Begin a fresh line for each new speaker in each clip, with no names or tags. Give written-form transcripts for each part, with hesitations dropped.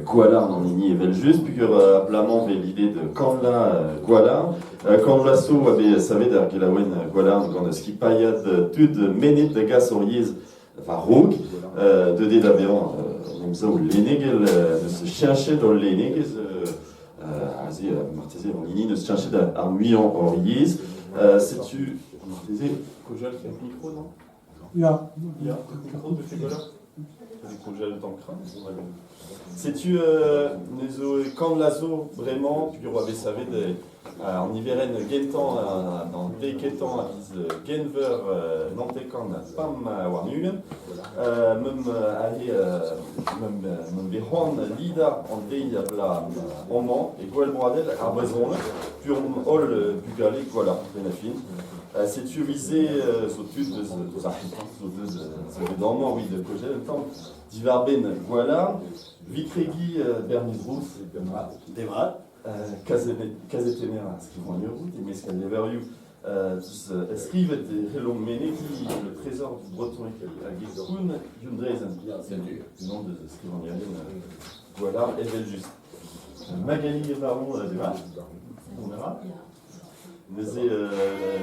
Gwalarn an hini evel-just, pugur abalamour 'vez lidet Kanla Gwalarn. Kanla zo a vez savet ar gelaouenn Gwalarn gant skipailhad tud mennet da gas hor yezh war-raok. Deuet eo da vezañ un emsav lennegel, n'eus cheñchet hol lennegezh aze marteze an hini n'eus cheñchet ar muiañ hor yezh. Setu marteze
Kojal micro, non?
Ya.
Ya, micro de Fegoleur. Des tamm kran.
Setu ne zo kant lazo bremañ peogwir oa bet savet an niverenn gentañ an dek-kentañ a viz Genver 90 pemp warn-ugent. Meump aze meump bet c'hoant lidañ an deiz a bloaz amañ e Gouel Broadel ar brezhoneg p'ur omp holl bugale Gwalarn benn ar fin. Setu evit-se zo tud deus ar c'hentañ zo deus zo bet amañ evit kaozeal un tamm diwar-benn Gwalarn. Evit kregiñ Bernez Rouz, demat.
Demat.
Kazetenner ar skrivagneroù, e-mesk al levrioù deus skrivet e c'hellomp menegiñ Le Trésor du Breton hag e koun Youn Drezen, unan deus skrivagnerien Gwalarn evel-just. Magali Baron, demat. On verra. Neuze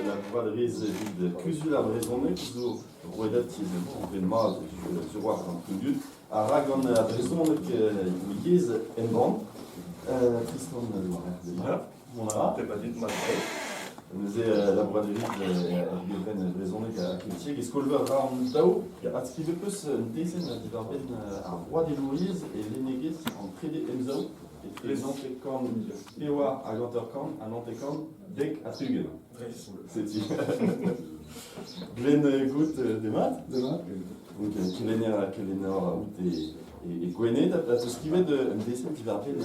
labourat a rez evit Kuzul ar Brezhoneg zo rouedad tiez-embann mat sur war an dud a ra gant ar brezhoneg yezh embann. Tristan Loiret, mont a ra.
Pep a dit mat.
Neuze labourat a rit er gevrenn brezhoneg ha keltiek e skol-veur an daou. Adskrivet peus un dezenn diwar-benn ar vroadelouriezh e lennegezh an trede emsav. Etre 94 54 ha 90 70. Setu. Glenn Gout, demat.
Demat.
Donc, kelenner, kelenner out e, e, e Gwened. A teus skrivet un desenn diwar-benn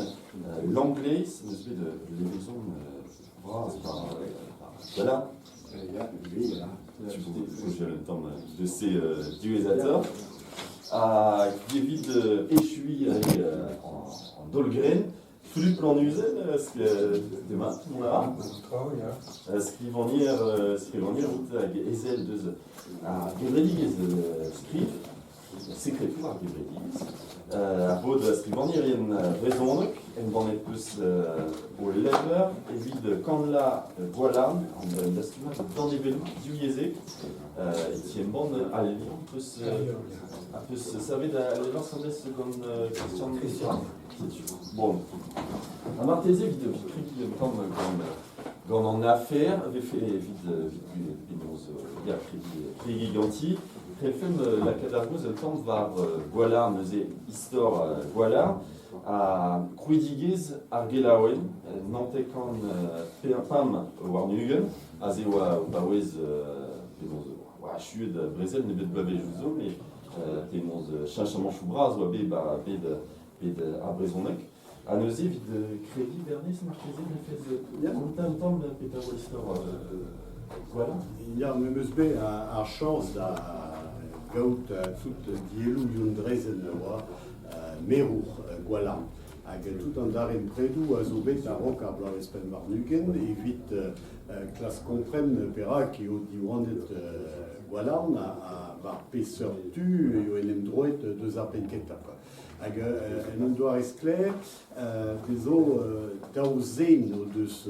Langleiz, n'eus bet levezon bras par, par voilà. Tu faut un tamm de ces diwezhatoc'h. Hag evit echuiñ an daol-grenn, Philippe Lannuzel, demat, mont a ra?
Tra, ya.
Skrivagner, skrivagner out hag ezel deus ar gevredigezh Skriv, sekretour ar gevredigezh. Ar bod skrivagnerien vrezhonek embannet peus o levr evit Kanla Gwalarn, an dastumad danevelloù divyezhek e ti-embann Al Liamm peus a peus savet al levr asambles gant Christian
Christian.
Setu. Bon. Ha marteze evit kregiñ un tamm gant gant an afer a vefe evit evit penaos ya kregiñ kregiñ ganti c'hellfemp lakaat ar gaoz un tamm war Gwalarn neuze istor Gwalarn ha krouidigezh ar gelaouenn 95 warn-ugent aze oa o paouez penaos oa achuet brezel nebeut bloavezhioù zo met penaos cheñchamanchoù bras oa bet 'ba bed bed ar brezhoneg. Ha neuze evit krediñ Bernez marteze ne fez kontañ un tamm petra oa istor Gwalarn?
Ya, me 'm eus bet ar chañs da gaout tout dielloù Youn Drezen a oa merour Gwalarn. Hag tout an darempredoù a zo bet a-raok ar bloavezh 25 evit klask kompren perak eo diwanet Gwalarn ha war peseurt tu eo en em droet deus ar penn-kentañ. Hag en un doare sklaer, dezho daou zen o deus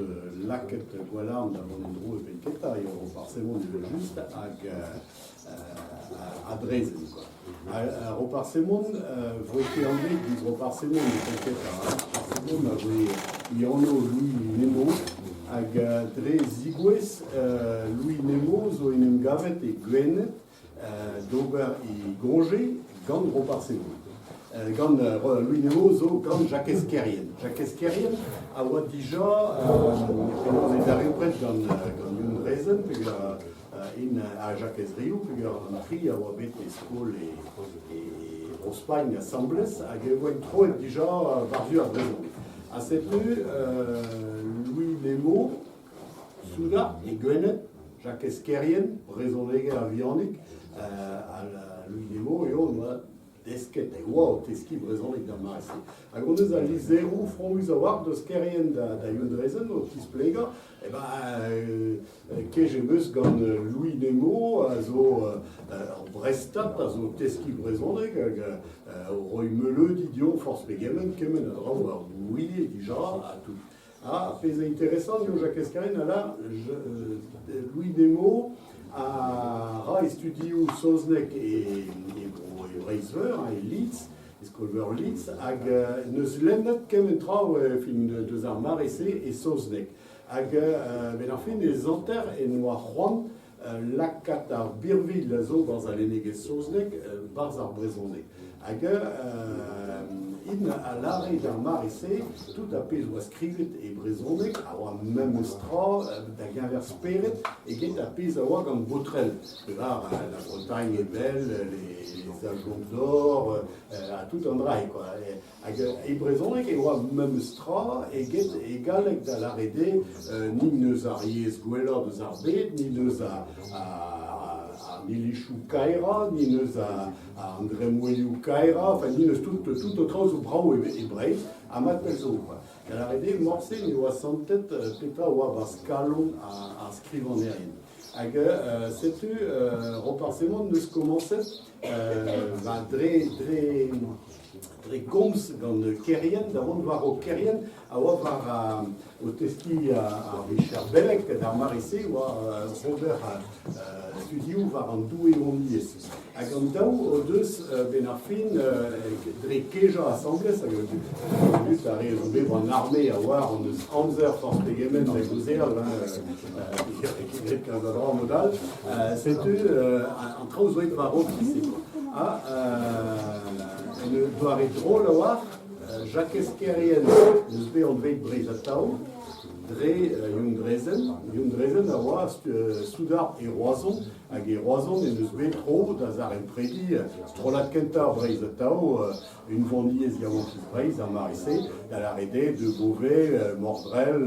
lakaet Gwalarn da vont en-dro e penn-kentañ, eo Roparz Hemon evel-just hag Adrezen. Quoi. Roparz Hemon voe ket anvet giz Roparz Hemon e penn-kentañ. Roparz Hemon a voe e anv Louis Nemo hag dre zigouez Louis Nemo zo en em gavet e Gwened d'ober e goñje gant Roparz Hemon. Gant Louis Nemo zo gant Jakez Kerrien. Jakez Kerrien a oa dija penaos e darempred gant gant Youn Drezen peogwir int ha Jakez Riou peogwir an tri a oa bet e skol e, e Bro-Spagn asambles hag e voent troet dija war-zu ar brezhoneg. Ha setu Louis Nemo soudard e Gwened, Jakez Kerrien, brezhoneger a-vihanik, ha Louis Nemo eo noa Desket e oa o teskiñ brezhoneg d'ar mare-se. Hag hon eus al lizheroù fromus a-walc'h deus Kerien da Youn Drezen o tisplegañ eh ben, kej em eus gant Louis Nemo a zo ur Brestad a zo o teskiñ brezhoneg hag o roiñ meuleudi deomp forzh pegement, kement a draoù a ouie dija ha tout. Ah, ar pezh interesant eo Jakez Kerrien a lâr Louis Nemo a ra e studioù saozneg e bro e Breizh-Veur, e Leeds, e skol-veur Leeds, hag n'eus lennet kement tra fin deus ar mare-se e saozneg. Hag benn ar fin e zanter en oa c'hoant lakaat ar birvilh a zo barzh al lennegezh saozneg barzh ar brezhoneg. Hag int a lâre d'ar mare-se tout ar pezh oa skrivet e brezhoneg a oa memes tra da geñver spered eget ar pezh a oa gant Botrel. Pevar, la Bretagne est belle, les ajoncs d'or, ha tout an dra quoi. Hag e brezhoneg e oa memes tra eget e galleg da lâret eo ni n'eus ar yezh gwellañ deus ar bed, ni n'eus an ilizoù kaerañ, ni n'eus an dremmwelioù kaerañ, enfin ni n'eus tout tout an traoù zo brav e Breizh ha mat pell zo quoi. Da lâret eo morse ne oa santet petra oa 'barzh kalon ar skrivagnerien. Hag setu Roparz Hemon 'neus komañset ba dre dre dre gomz gant Kerien, da vont war ho Kerien, a oa war o teskiñ ar vicher beleg d'ar mare-se, oa ober studioù war an doueoniezh. Hag an daou o deus benn ar fin dre kejañ asambles, hag just ar re zo bet war an arme a oar hon eus amzer forzh pegement da gaozeal, hein, kalz a dra mod all, setu an traoù zo aet war-raok se. Ha en un doare drol a-walc'h, Jakez Kerrien n'eus bet anvet Breizh Atao dre Youn Drezen. Youn Drezen a oa soudard e Roazhon hag e Roazhon en deus bet tro da zaremprediñ strollad kentañ Breizh Atao, unvaniezh yaouankiz Breizh ar mare-se, da lâret eo de Beauvais, Mordrel,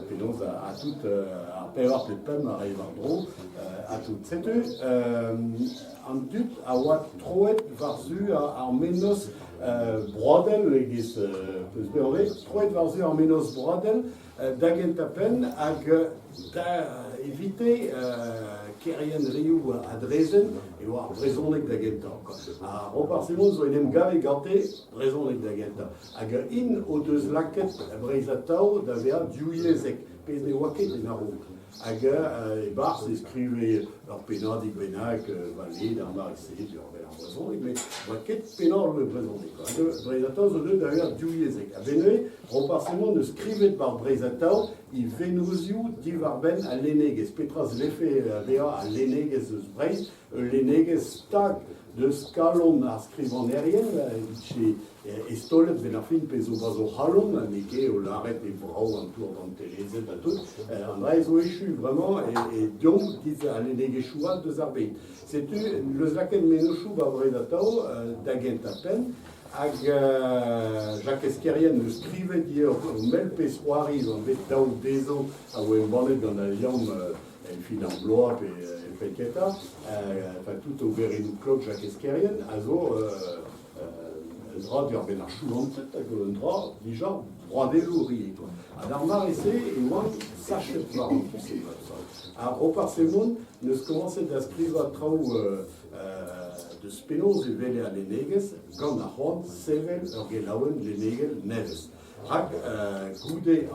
penaos ha tout ar pevar pe pemp a rae war-dro ha tout. Setu an dud a oa troet war-zu ar mennozh broadel e-giz peus bet anvet, troet war-zu ar mennozh broadel da gentañ-penn hag da evite Kerien Riou ha Drezen e oa ar brezhoneg da gentañ. Ha Roparz Hemon zo en em gavet gante brezhoneg da gentañ. Hag int o deus lakaet Breizh Atao da vezañ divyezhek, pezh ne oa ket en a-raok. Hag e-barzh e skrive ur pennadig bennak Vallée d'ar mare-se diwar-benn ar brezhoneg, met ne oa ket pennad e brezhoneg. Hag Breizh Atao zo deuet da vezañ divyezhek. A-benn neuze, Roparz Hemon neus skrivet war Breizh Atao e vennozioù diwar-benn al lennegezh. Petra zlefe bezañ al lennegezh eus Breizh? Ul lennegezh stag deus kalon ar skrivagnerien, evit eztaolet 'benn ar fin pezh zo 'barzh o c'halon, ha n'eo ket o lâret eo brav an tour dantelezet ha tout. An dra zo echu vraiment e deomp giz al lennegezhioù all deus ar bed. Setu n'eus lakaet mennozhioù 'ba Breizh Atao da gentañ-penn hag Jakez Kerrien 'neus skrivet ivez ur mell pezh-c'hoari zo bet daou dezhañ a voe embannet gant al Liamm en fin ar bloaz pe en penn kentañ. Enfin tout oberennoù klok Jakez Kerrien a zo un dra diwar-benn ar chouanted hag un dra dija broadelour ivez quoi. Ha d'ar mare-se e oant sachet war an tu-se. Ha Roparz Hemon 'neus komañset da skrivañ traoù deus penaos e wele al lennegezh gant ar c'hoant sevel ur gelaouenn lennegel nevez. Rak goude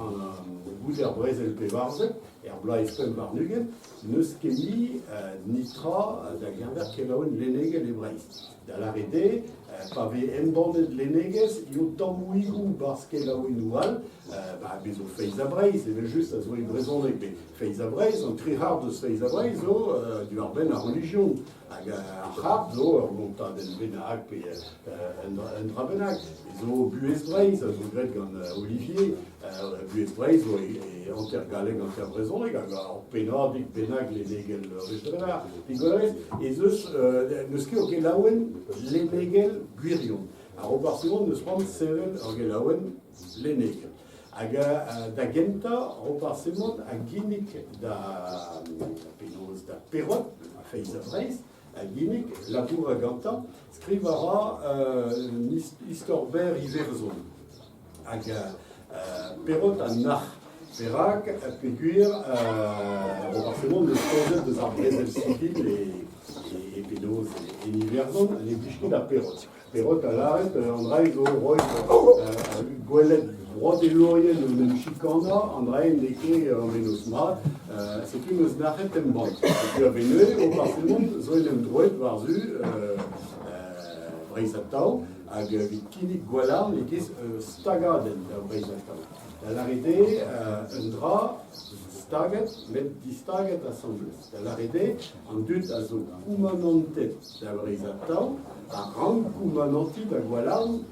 goude ar brezel pevarzek, er bloaz 25, n'eus ket mui netra da geñver kelaouenn lennegel e Breizh. Da lâret eo, pa vez embannet lennegezh eo tammoùigoù 'barzh kelaouennoù all, ba bez zo Feiz ha Breizh evel-just a zo e brezhoneg, met Feiz ha Breizh, an tri c'hard eus Feiz ha Breizh zo diwar-benn ar relijion, hag ar c'hard zo ur gontadenn bennak pe un dra bennak. Zo Buhez Breizh a zo graet gant Olivier, Buhez Breizh zo e hanter galleg, hanter brezhoneg, hag ur pennadig bennak lennegel Rejdelar. Digolerez ez eus n'eus ket ur gelaouenn lennegel gwirion. Ar Roparz Hemon n'eus c'hoant sevel ur gelaouenn lennegel. Hag da gentañ, Roparz Hemon a ginnig da penaos da Perrot, Feiz ha Breizh, a ginnig labour a gantañ, skriv a ra istor berr Iwerzhon. Hag Perrot a nac'h. Perak? Peogwir Roparz Hemon n'eus komzet deus ar brezel sivil e penaos en Iwerzhon ha ne blij ket da Perrot. Perrot a lâret an dra zo roet gwelet broadelourien o 'n em chikanañ, an dra n'eo ket ur mennozh mat. Setu 'm eus nac'het embann. Setu a-benn-neuze Roparz Hemon zo en em droet war-zu Breizh Atao hag evit kinnig Gwalarn e-giz stagadenn da Vreizh Atao. Da lâret eo un dra staget met distaget asambles. Da lâret eo an dud a zo koumanantet da Vreizh Atao a rank koumanantiñ da Gwalarn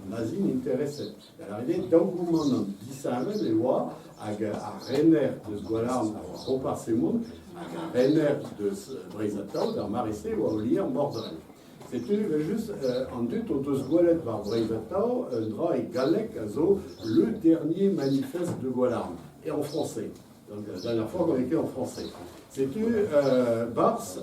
ma'z int intereset. Da lâret eo daou goumanant disheñvel e oa hag ar rener deus Gwalarn a oa Roparz Hemon hag ar rener deus Breizh Atao d'ar mare-se e oa Olier Mordrel. Setu evel-just an dud o deus gwelet war Breizh Atao un dra e galleg a zo Le dernier manifeste de Gwalarn, et en français. Donc la dernière fois qu'on était en français. Setu barzh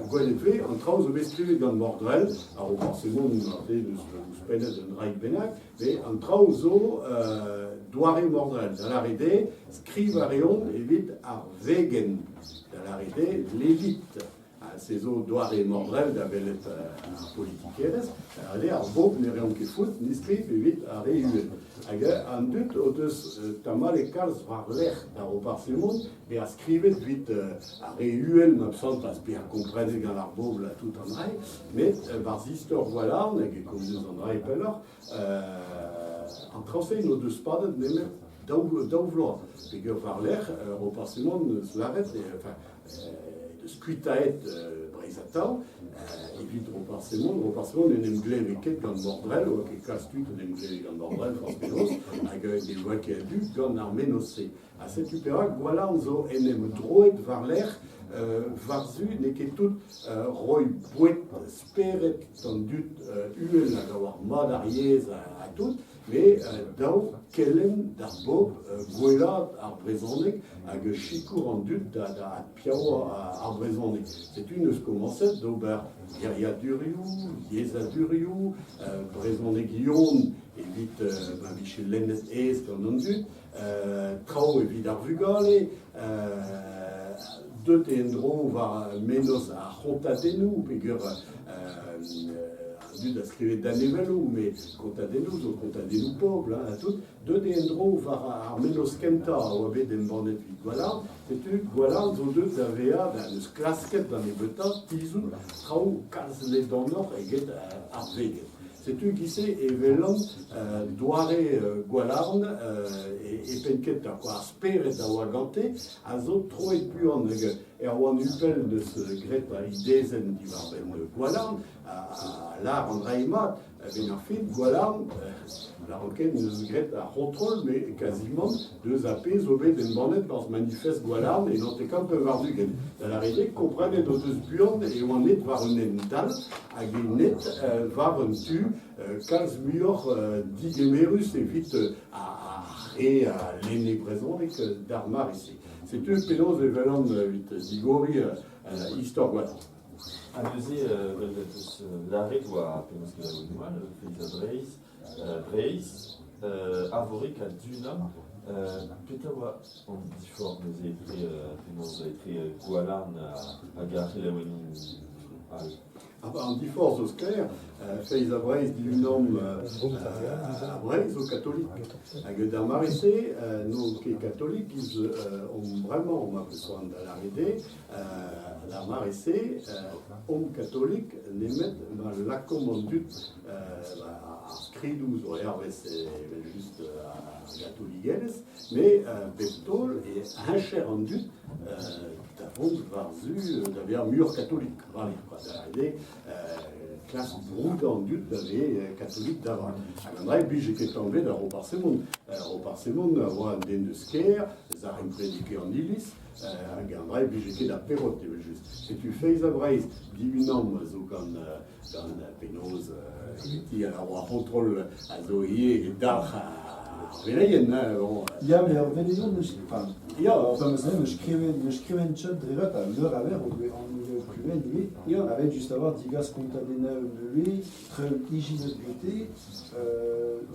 gwelet vez an traoù zo bet skrivet gant Mordrel, a-raok forcément marteze deus ouzhpennet un draig bennak, met an traoù zo doare Mordrel, da lâret eo skriv a reont evit ar vegenn, da lâret eo l'élite. Ha se zo doare Mordrel da welet ar politikerezh. Eo ar bobl ne reont ket foot, ni skriv evit ar re uhel. Hag an dud o deus tamallet kalz war-lerc'h da Roparz Hemon bezañ skrivet evit ar re uhel ma santas bezañ komprenet gant ar bobl ha tout an dra. Met war istor Gwalarn, hag e komzez an dra pelloc'h, an traoù-se n'o deus padet nemet daou vloaz. Peogwir war-lerc'h Roparz Hemon eus lâret, enfin, deus kuitaet Breizh Atao evit Roparz Hemon. Roparz Hemon n'en em gleve ket gant Mordrel, oa ket kalz tud en em gleve gant Mordrel, forzh penaos, hag ne oa ket a-du gant ar mennozh-se. Ha setu perak Gwalarn zo en em droet war-lerc'h war-zu n'eo ket tout roiñ boued spered d'an dud uhel hag a oar mat ar yezh ha tout, met dav kelenn d'ar bobl gwellaat ar brezhoneg hag sikour an dud da adpiaouañ ar brezhoneg. Setu n'eus komañset d'ober geriadurioù, yezhadurioù, brezhoneg yon evit ma vije lennet aes gant an dud, traoù evit ar vugale, deut eo en-dro war mennozh ar c'hontadennoù peogwir an dud a skrive danevelloù, met kontadennoù zo kontadennoù pobl ha tout. Deut eo en-dro war ar mennozh kentañ a oa bet embannet evit Gwalarn. Setu Gwalarn zo deuet da vezañ da n'eus klasket da nebeutañ tizhout traoù kalz ledanoc'h eget ar vegenn. Setu e-giz-se e welan doare Gwalarn e penn-kentañ kwa, ar spered a oa gante a zo troet buan hag Erwan Hupel 'neus graet e dezenn diwar-benn Gwalarn a lâr an dra mat. A-benn ar fin, Gwalarn, lâran ket n'eus graet ar c'hontrol, met kazimant deus ar pezh zo bet embannet barzh manifest Gwalarn e 99. Da lâret eo, komprenet o deus buan e oant aet war un hent dall hag int aet war un tu kalz muioc'h digemerus evit ar re a lenne brezhoneg d'ar mare-se. Setu penaos e welan evit digoriñ istor Gwalarn.
Ha neuze, vel 'teus lâret oa penaos kelaouennoù all, Feiz ha Breizh, Breizh, Arvorig ha Duna. Petra oa an diforc'h neuze etre penaos etre Gwalarn hag ar c'helaouennoù all?
Ah bah, an diforc'h zo sklaer, Feiz ha Breizh diunan ha Breizh zo katolik. Hag d'ar mare-se, n'on ket katolik, giz omp bremañ, ma peus c'hoant da lâret eo, D'ar mare-se omp katolik nemet ma lakaomp an dud ar skridoù zo hervez evel-just ar gatoligelezh, met bep taol e heñcher an dud da vont war-zu da vezañ muioc'h katolik. Da lâret eo klask broudañ an dud da vezañ katolik da vat. Hag an dra e blije ket tamm ebet da Roparz Hemon. Roparz Hemon a oa un den eus kêr, zaremprede an iliz, Hag an dra e blije ket ar Perrot evel-just. Setu Feiz ha Breizh diunan a zo gant gant penaos eviti a oa ar c'hontrol a zo ivez e dalc'h Ar veleien, hein, bon.
Ya, met ar veleion n'eus, enfin,
Ya,
enfin, meus ne skriven chat dre vat a meur a ver, o doe an pluenn ivez,
ya.
avec just avoir digas kontadennoù nevez, treu ijinet gete,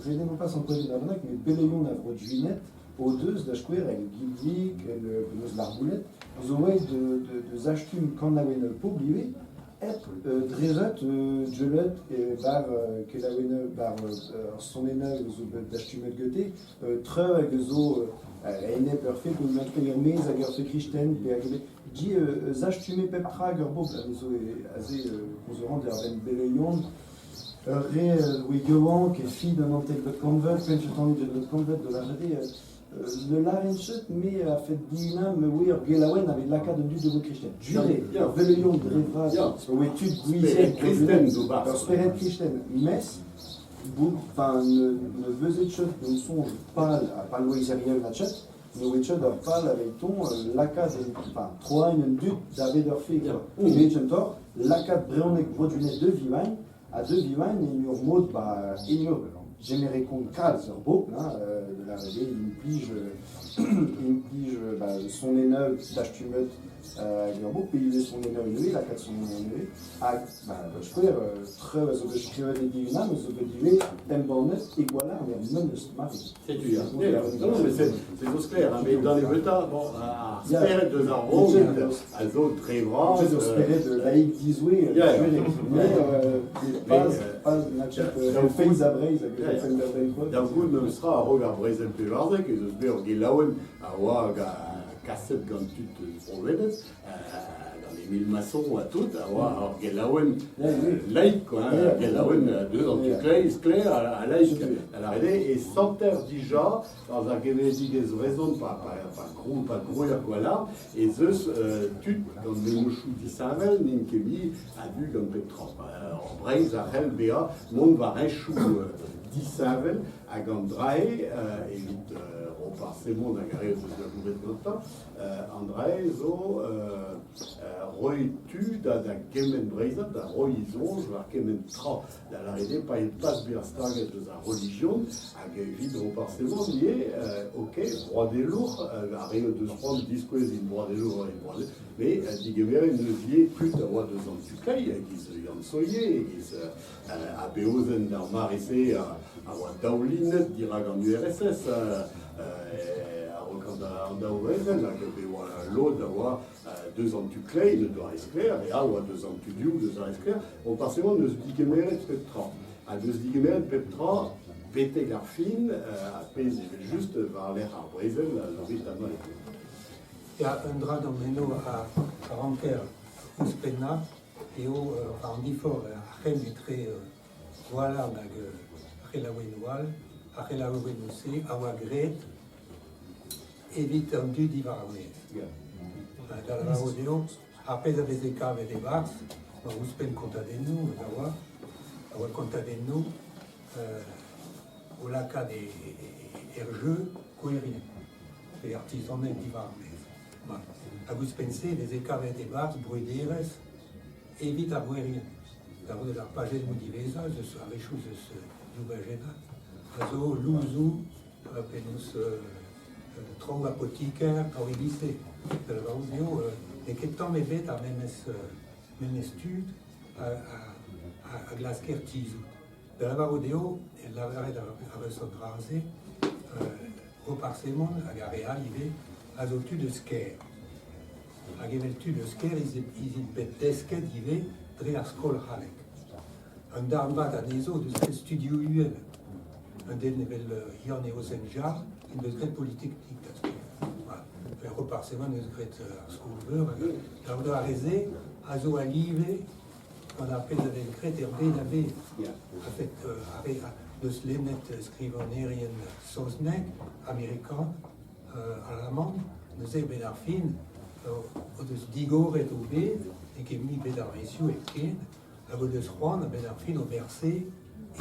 reden o pas an poent avanag, met beleion a vro Juinet, o deus da skouer el Gilvik, el penaos l'Arboulet, zo oe de zastum kanaouenn pobl ivez, hep dre vat djelet bar kelaouenn bar ar sonennoù zo bet dastumet gete, treu hag zo enep ur fe pe ur ur mez hag ur fe kristen, pe hag ebet di zastume pep tra hag ur bobl, a zo aze komz ran der benn beleion, ur re oe yaouank e fi d'un antek vet kanvet, pen chet an vet kanvet de la rede, ne laren chet, me a fet diunan, me oe ur gelaouen avait lakaat un dud de vo kristen. Jure,
Ya.
ur veleion dre vras,
Ya.
oe tud
Spered
gouiziek,
kristen zo bars.
ur spered kristen, mes, bou, enfin, ne vezet chet, ne sonj pal, a pal oe izeriel na chet, ne oe chet ur pal avec ton lakaat, enfin, troain un dud davet ur fe, quoi.
Ya.
Met tor, lakaat breonek brodunet de vivain, a de vivain, en ur mod, ba, en ur gemere kont kalz ur bobl, hein, de la rede, implij, ba, son eneu dastumet hag ur bobl, pe ivez son eneu ivez, lakaat son eneu ivez, hag, ba, da skouer, treu a zo bet skrivet e diunan, a zo bet ivez embannet e gwalar er memes mare.
Setu, ya. Ya, ya. Non, non, mais c'est zo sklaer, hein, mais dans les beta, bon, ar
Ya.
spered deus ar vro,
Ya.
a zo dre vras,
Zo spered laik dizoue,
Ya, ya.
jure, mais
Mais,
pas, pas na chet,
ya.
feiz a Breiz hag
Ya, ya.
feiz a Breiz quoi.
Da vout memes tra a-raok ar brezel pevarzek, ez eus bet ur gelaouenn a oa hag a kaset gant tud brovedet, gant Émile Masson ha tout, a oa ur gelaouenn
Ya, oui.
laik, quoi, hein,
Ya, ya.
ur gelaouenn deus an tu
Ya.
kleiz, sklaer, a laik,
Setu.
a la rede, e santer dija, dans ar gevedigez vrezon, pa grou, pa grouer gwala, ez eus tud gant menochoù disheñvel, n'int ket mi a du gant pep tra. Ar Breiz a c'hell bezañ mont war henchoù disheñvel hag an drae, evit Roparz Hemon hag ar re eus labouret gantañ, an drae zo roi tu da gement breizhat, da roi soñj war kement tra da la rede pa e pas bezañ staget eus ar religion hag evit Roparz Hemon ivez, ok, broadelour, ar re deus c'hoant diskouez int broadelour, int broadelour, mais digemeret neus ivez tud a oa deus an tu-klei, e-giz Yann Sohier, e-giz a Beozen d'ar mare-se a oa daoulinet dirak an URSS, a-raok an daou vrezel, hag be oa lod a oa deus an tu klei, deus ar esklaer, e all oa deus an tu diou, deus ar esklaer, Roparz Hemon neus digemeret pep tra. Ha deus digemeret pep tra betek ar fin, a pezh evel just war lerc'h ar brezel, a zo bet amañ.
Ya, un dra d'an meno a ranker ouzhpennañ eo an difor ar c'hemm etre Gwalarn hag ar c'helaouennoù all, ar c'helaouennoù-se a oa graet evit an dud diwar ar maez.
Ya.
Da lavarout eo, ar pezh a veze kavet e-barzh, ma ouzhpenn kontadennoù, a oa kontadennoù, o lakaat er jeu kouerien, pe artisaned diwar ar maez. Ma, hag ouzhpenn-se, veze kavet e-barzh bruderezh evit ar gouerien. Da rodet ar pajennoù diwezhañ, eus ar rechoù eus div bajennad, a zo louzoù, penaos traoù apotiker, traoù e-giz-se. Da lavarout eo, n'eo ket tamm ebet ar memes tud a glasker tizhout. Da lavarout eo, e lavaret ar eus an dra-se, Roparz Hemon hag ar re all ivez, a zo tud eus kêr. Hag evel tud eus kêr, iz int bet desket ivez dre ar skol c'hallek. Un darn vat anezho deus graet studioù uhel. Un den evel Yann Eozen Jarl, en deus graet Polytechnique da skouer. Voilà. Enfin, Roparz Hemon deus graet ar skol-veur. Hag da ar re-se a zo a live gant ar pezh a vez graet er bed a vez.
Ya.
A fet ar re a deus lennet skrivanerien saoznek, amerikan, alaman, neuze bet ar fin, o deus digoret o bed, e ket mui bet ar rezioù hepken, hag o deus c'hoant a benn ar fin o berse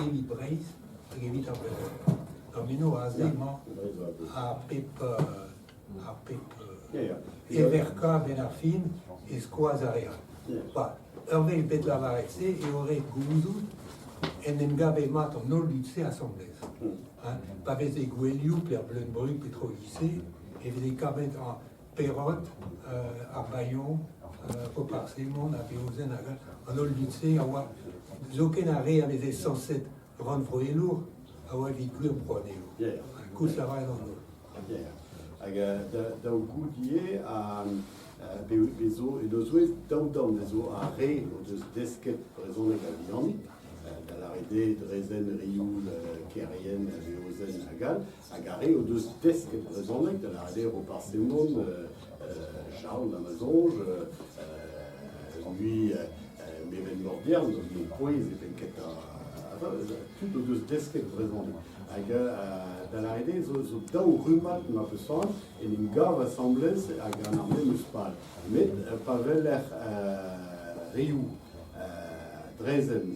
evit Breizh hag evit ar Brezhoneg. Ar meno aze
Ya.
emañ
Breizh oa bet.
ar pep,
Ya, ya.
EVRK benn ar fin e skoaz ar re all.
Ya.
Ba, ur wech bet lavaret se e eo ret gouzout en em gave mat an holl dud-se asambles. Hein. Pa veze gouelioù pe ar Bleun-Brug pe tro giz-se, e veze kavet ar Perrot, ar Bayon, Roparz Hemon, Abeozen hag all, an holl dud-se a oa zoken ar re a veze sañset rannvroelour a oa evit gwir broadelour.
Yeah.
Koulz lavaret an holl.
Yeah. Hag daou goud ivez, ha be zo en o zouez daou damm ez zo ar re o deus desket brezhoneg a-vihanik, da lâret eo Drezen, Rioul, Kerien, Abeozen hag all, hag ar re o deus desket brezhoneg, da lâret eo Roparz Hemon, Charles da ma soñj, mui Meven Mordiern, zo bet pouez e penn kentañ tud o deus desket brezhoneg. Hag da lâret eo zo, zo daou rummad ma peus c'hoant en em gav asambles hag gant ar memes pal. Met pa weler reoù Drezen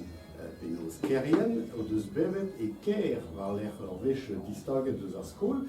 penaos Kerien o deus bevet e kêr war-lerc'h ur wech distaget eus ar skol.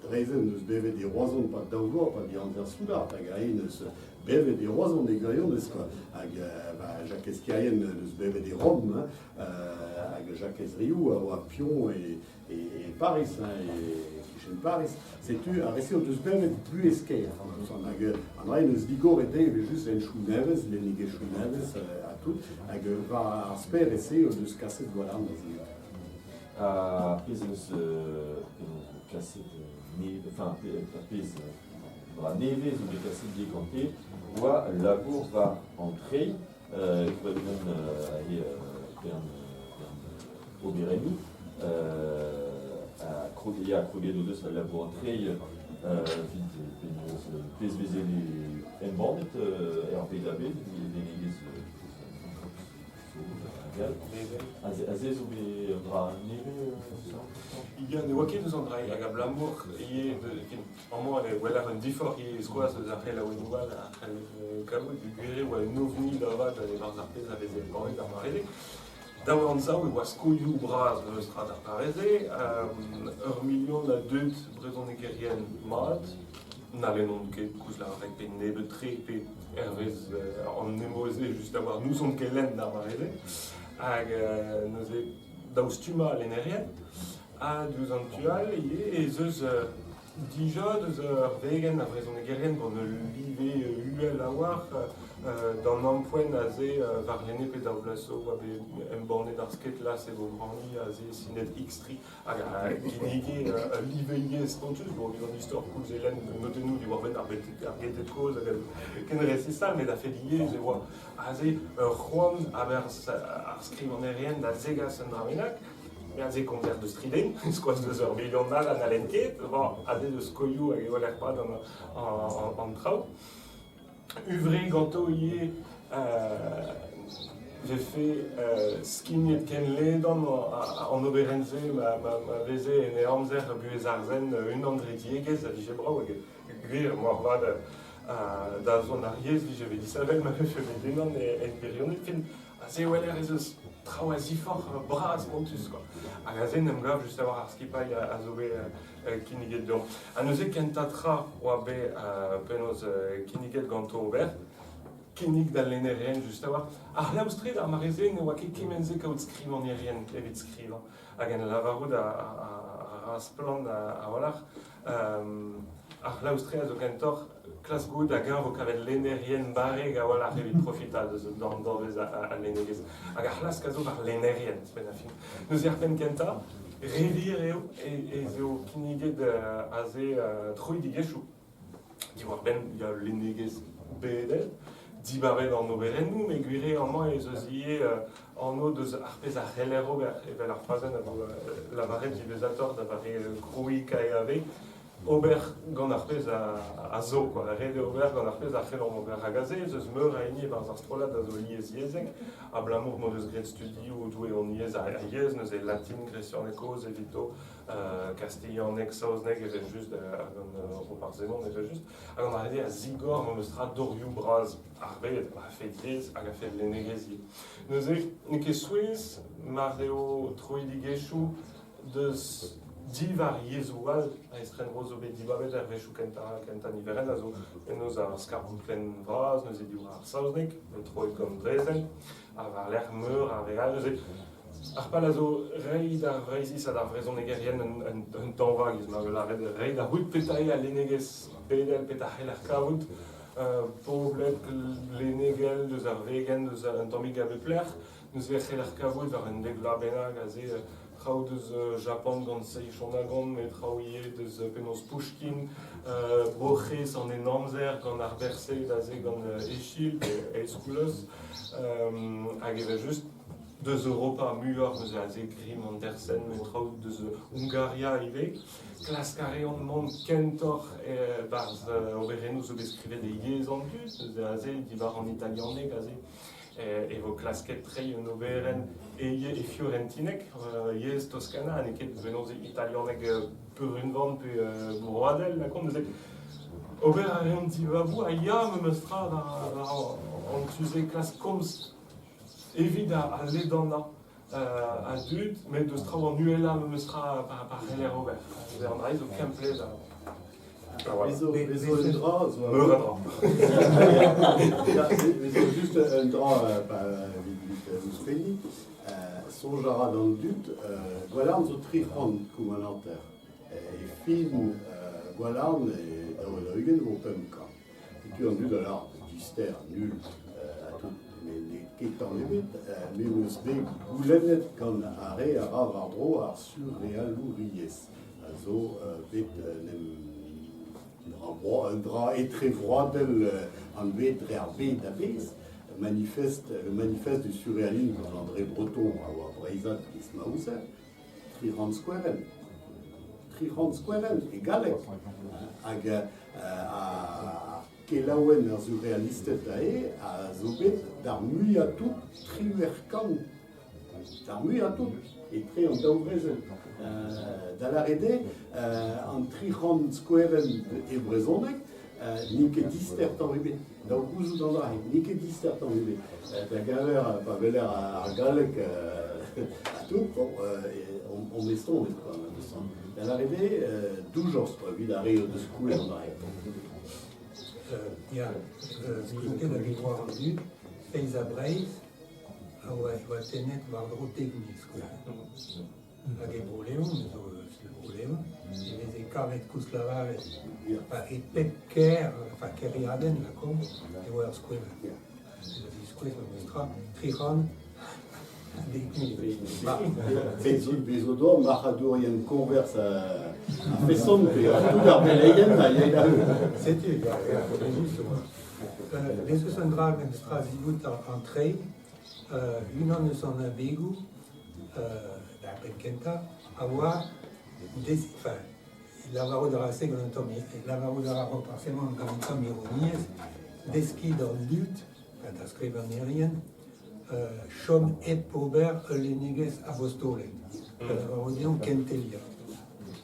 Drezen deus bevet e Roazhon 'pad daou vloaz, 'pad e amzer soudard, hag aze neus bevet e Roazhon e gwirionez kwa. Hag ba Jakez Kerien deus bevet e Rom, hein, hag Jakez Riou a oa pion e, e Pariz, hein, e-kichen Pariz. Setu ar re-se o deus bevet buhez kêr. Hag an dra neus digoret dezhe evel-just henchoù nevez, lennegezhioù nevez ha tout. Hag war ar sper-se o deus kaset Gwalarn da ziwezhañ.
Ar pezh eus kaset enfin, ar pezh dra nevez zo bet kaset ivez gante oa labour war an treiñ e oa he bern oberennoù ha ya kroget o deus al labour treiñ evit penaos pezh veze embannet er bed a-bezh lennegezh Aze zo bet un dra nevez
Ya, ne oa ket eus an dra hag abalamour ivez amañ e weler un diforc'h ivez skoaz eus ar c'helaouennoù all a c'hell kavout gwir e oa un ovni da vat e-barzh ar pezh a veze embannet d'ar mare-se. Daou anzav e oa skolioù bras memes tra d'ar mare-se, ur milion a dud brezhonegerien mat, na lennont ket koulz lavaret pe nebeut-tre pe hervez an nemo-se just a-walc'h n'ouzont ket lenn d'ar mare-se. Hag neuze daou stummañ al lennerien. Ha diouzh an tu all ivez ez eus dija deus ur vegenn a vrezhonegerien gant ul live uhel a-walc'h d'an ampoent aze warlene pe daou vloaz zo oa bet embannet ar sketlas e Bro-Brani aze sinet X3 hag a ginnige ul live yezh spontus bon evit an istor koulz e lenn notennoù diwar-benn ar Gelted kozh hag ken resis all met a-fet yezh e oa aze ur c'hoant a-berzh ar skrivagnerien da zegas un dra bennak. Aze komzer deus tri den, skoaz deus ur milion all ha n'hallen ket. Bon, aze deus skoioù hag e weler pad an traoù. Huñvre ganto ivez vefe skignet ken ledan an oberenn-se ma veze en e amzer buhez ar zen unan dre diegezh a vije brav hag gwir moarvat da zont ar yezh vije bet disheñvel ma vefe bet unan en gwirionez. Fin, Aze e weler ez eus traoù a-ziforc'h bras spontus kwa. Hag aze en em gav just a-walc'h ar skipailh a zo bet kinniget deomp. Ha neuze kentañ tra oa bet penaos kinniget ganto ober, kinnig d'al lennerien just a-walc'h. Ar c'hlaoustre d'ar mare-se ne oa ket kement-se kaout skrivagnerien evit skrivañ. Hag en lavarout a ra splann a-walc'h. Ar c'hlaoustre a zo kentoc'h klask goût hag-eñ vo kavet lennerien barrek a-walc'h evit profitañ deus an danvez al lennegezh. Hag ar c'hlask a zo war lennerien, benn ar fin. Neuze ar penn kentañ, re wir eo ez eo kinniget aze troidigezhioù diwar-benn ya lennegezh bedel, dibabet an oberennoù, met gwir eo amañ ez eus ivez anv deus ar pezh a c'heller ober, evel ar frazenn a vo lavaret diwezhatoc'h da vare krouiñ KEAV, ober gant ar pezh a zo, quoi. Ret eo ober gant ar pezh a c'hellomp ober. Hag aze ez eus meur a hini e-barzh ar strollad a zo liesyezhek, abalamour m'o deus graet studioù doueoniezh ar yezh, neuze latin, gresianeg kozh evito, kastilhaneg, saozneg evel-just, hag an Roparz Hemon evel-just. Hag an dra-se a zigor memes tra dorioù bras ar bed, a-fet yezh hag a-fet lennegezh ivez. Neuze, n'eo ket souezh mar eo troidigezhioù deus diwar yezhoù all a estrenvro zo bet dibabet er wechoù kentañ kentañ niverenn a zo penaos ar skarbouklenn vras neuze diwar ar saozneg bet troet gant Drezen ha war-lerc'h meur a re all neuze. Ar pal a zo reiñ d'ar Vreizhiz ha d'ar vrezhonegerien un tañva giz ma vez lâret, reiñ da c'hoût petra eo al lennegezh bedel, petra c'heller kavout, poblek, lennegel, deus ar vegenn, deus un tammig a bep lec'h. Neuze e c'heller kavout war un dek vloaz bennak aze traoù deus Japan gant Sei Shonagon, met traoù ivez deus penaos Pouchkin, Bro-C'hres an Henamzer gant ar Bersed aze gant Eschyle pe Aeskulus, hag evel-just deus Europa muioc'h neuze aze Grimm, Andersen, met traoù deus Hungaria ivez. Klask a reont mont kentoc'h e-barzh oberennoù zo bet skrivet e yezh an dud, neuze aze diwar an italianeg aze e vo klasket treiñ un oberenn e fiorentineg, yezh Toskana, ha n'eo ket penaos italianeg peurunvan pe broadel lakaomp neuze. Ober a reont dibaboù ha ya memes tra war an tu-se klask komz evit al ledanañ a dud, met deus traoù an uhelañ memes tra pa c'heller ober. An dra zo kemplezh.
Bezo un dra zo...
Meur a dra.
Bezo just un dra evit ouzhpenniñ. Soñj a ra d'an dud, Gwalarn zo 300 koumananter. E fin Gwalarn e 42 vo 500. Setu an dud a lâr dister, nul, ha tout. Met n'eo ket tamm ebet. Me 'm eus bet goulennet gant ar re a ra war-dro ar surrealouriezh, a zo bet en em un dra etrevroadel anvet dre ar bed a-bezh. Manifeste, le manifeste du surréalisme gant André Breton a oa breizhad giz ma ouzer. 300 skouerenn. 300 skouerenn e galleg. Hag ar kelaouenn ar surrealisted aze a zo bet d'ar muiañ-tout 1800. D'ar muiañ-tout etre an daou vrezel. Da lâret eo, an 300 skouerenn e brezhoneg n'int ket dister tamm ebet. Daou gouzout an dra, n'eo ket dister tamm ebet. Da geñver pa weler ar galleg ha tout, bon, on estonet quoi, Da lâret eo, doujañs quoi, evit ar re o deus krouet an dra.
Ya, n'ouzon ket hag e oar an dud, Feiz ha Breizh a oa tennet war-dro dek miz quoi. Hag e Bro-Leon, zo eus Bro-Leon, e veze kavet koulz lavaret e pep kêr, enfin kêriadenn lakaomp, e oa ur skouer. Da ziskouez memes tra, 300
Bez o doa marc'hadourien koñvers a-feson pe tout ar veleien a yae da heul.
Setu, ya, just oa. Bez eus un dra memes tra zivout an treiñ, unan eus an abegoù da penn-kentañ a oa enfin, lavarout a ra se gant un tamm lavarout a ra Roparz gant un tamm ironiezh, deskiñ d'an dud, d'ar skrivagnerien, chom hep ober ul lennegezh abostolek, da lavarout eo kenteliañ.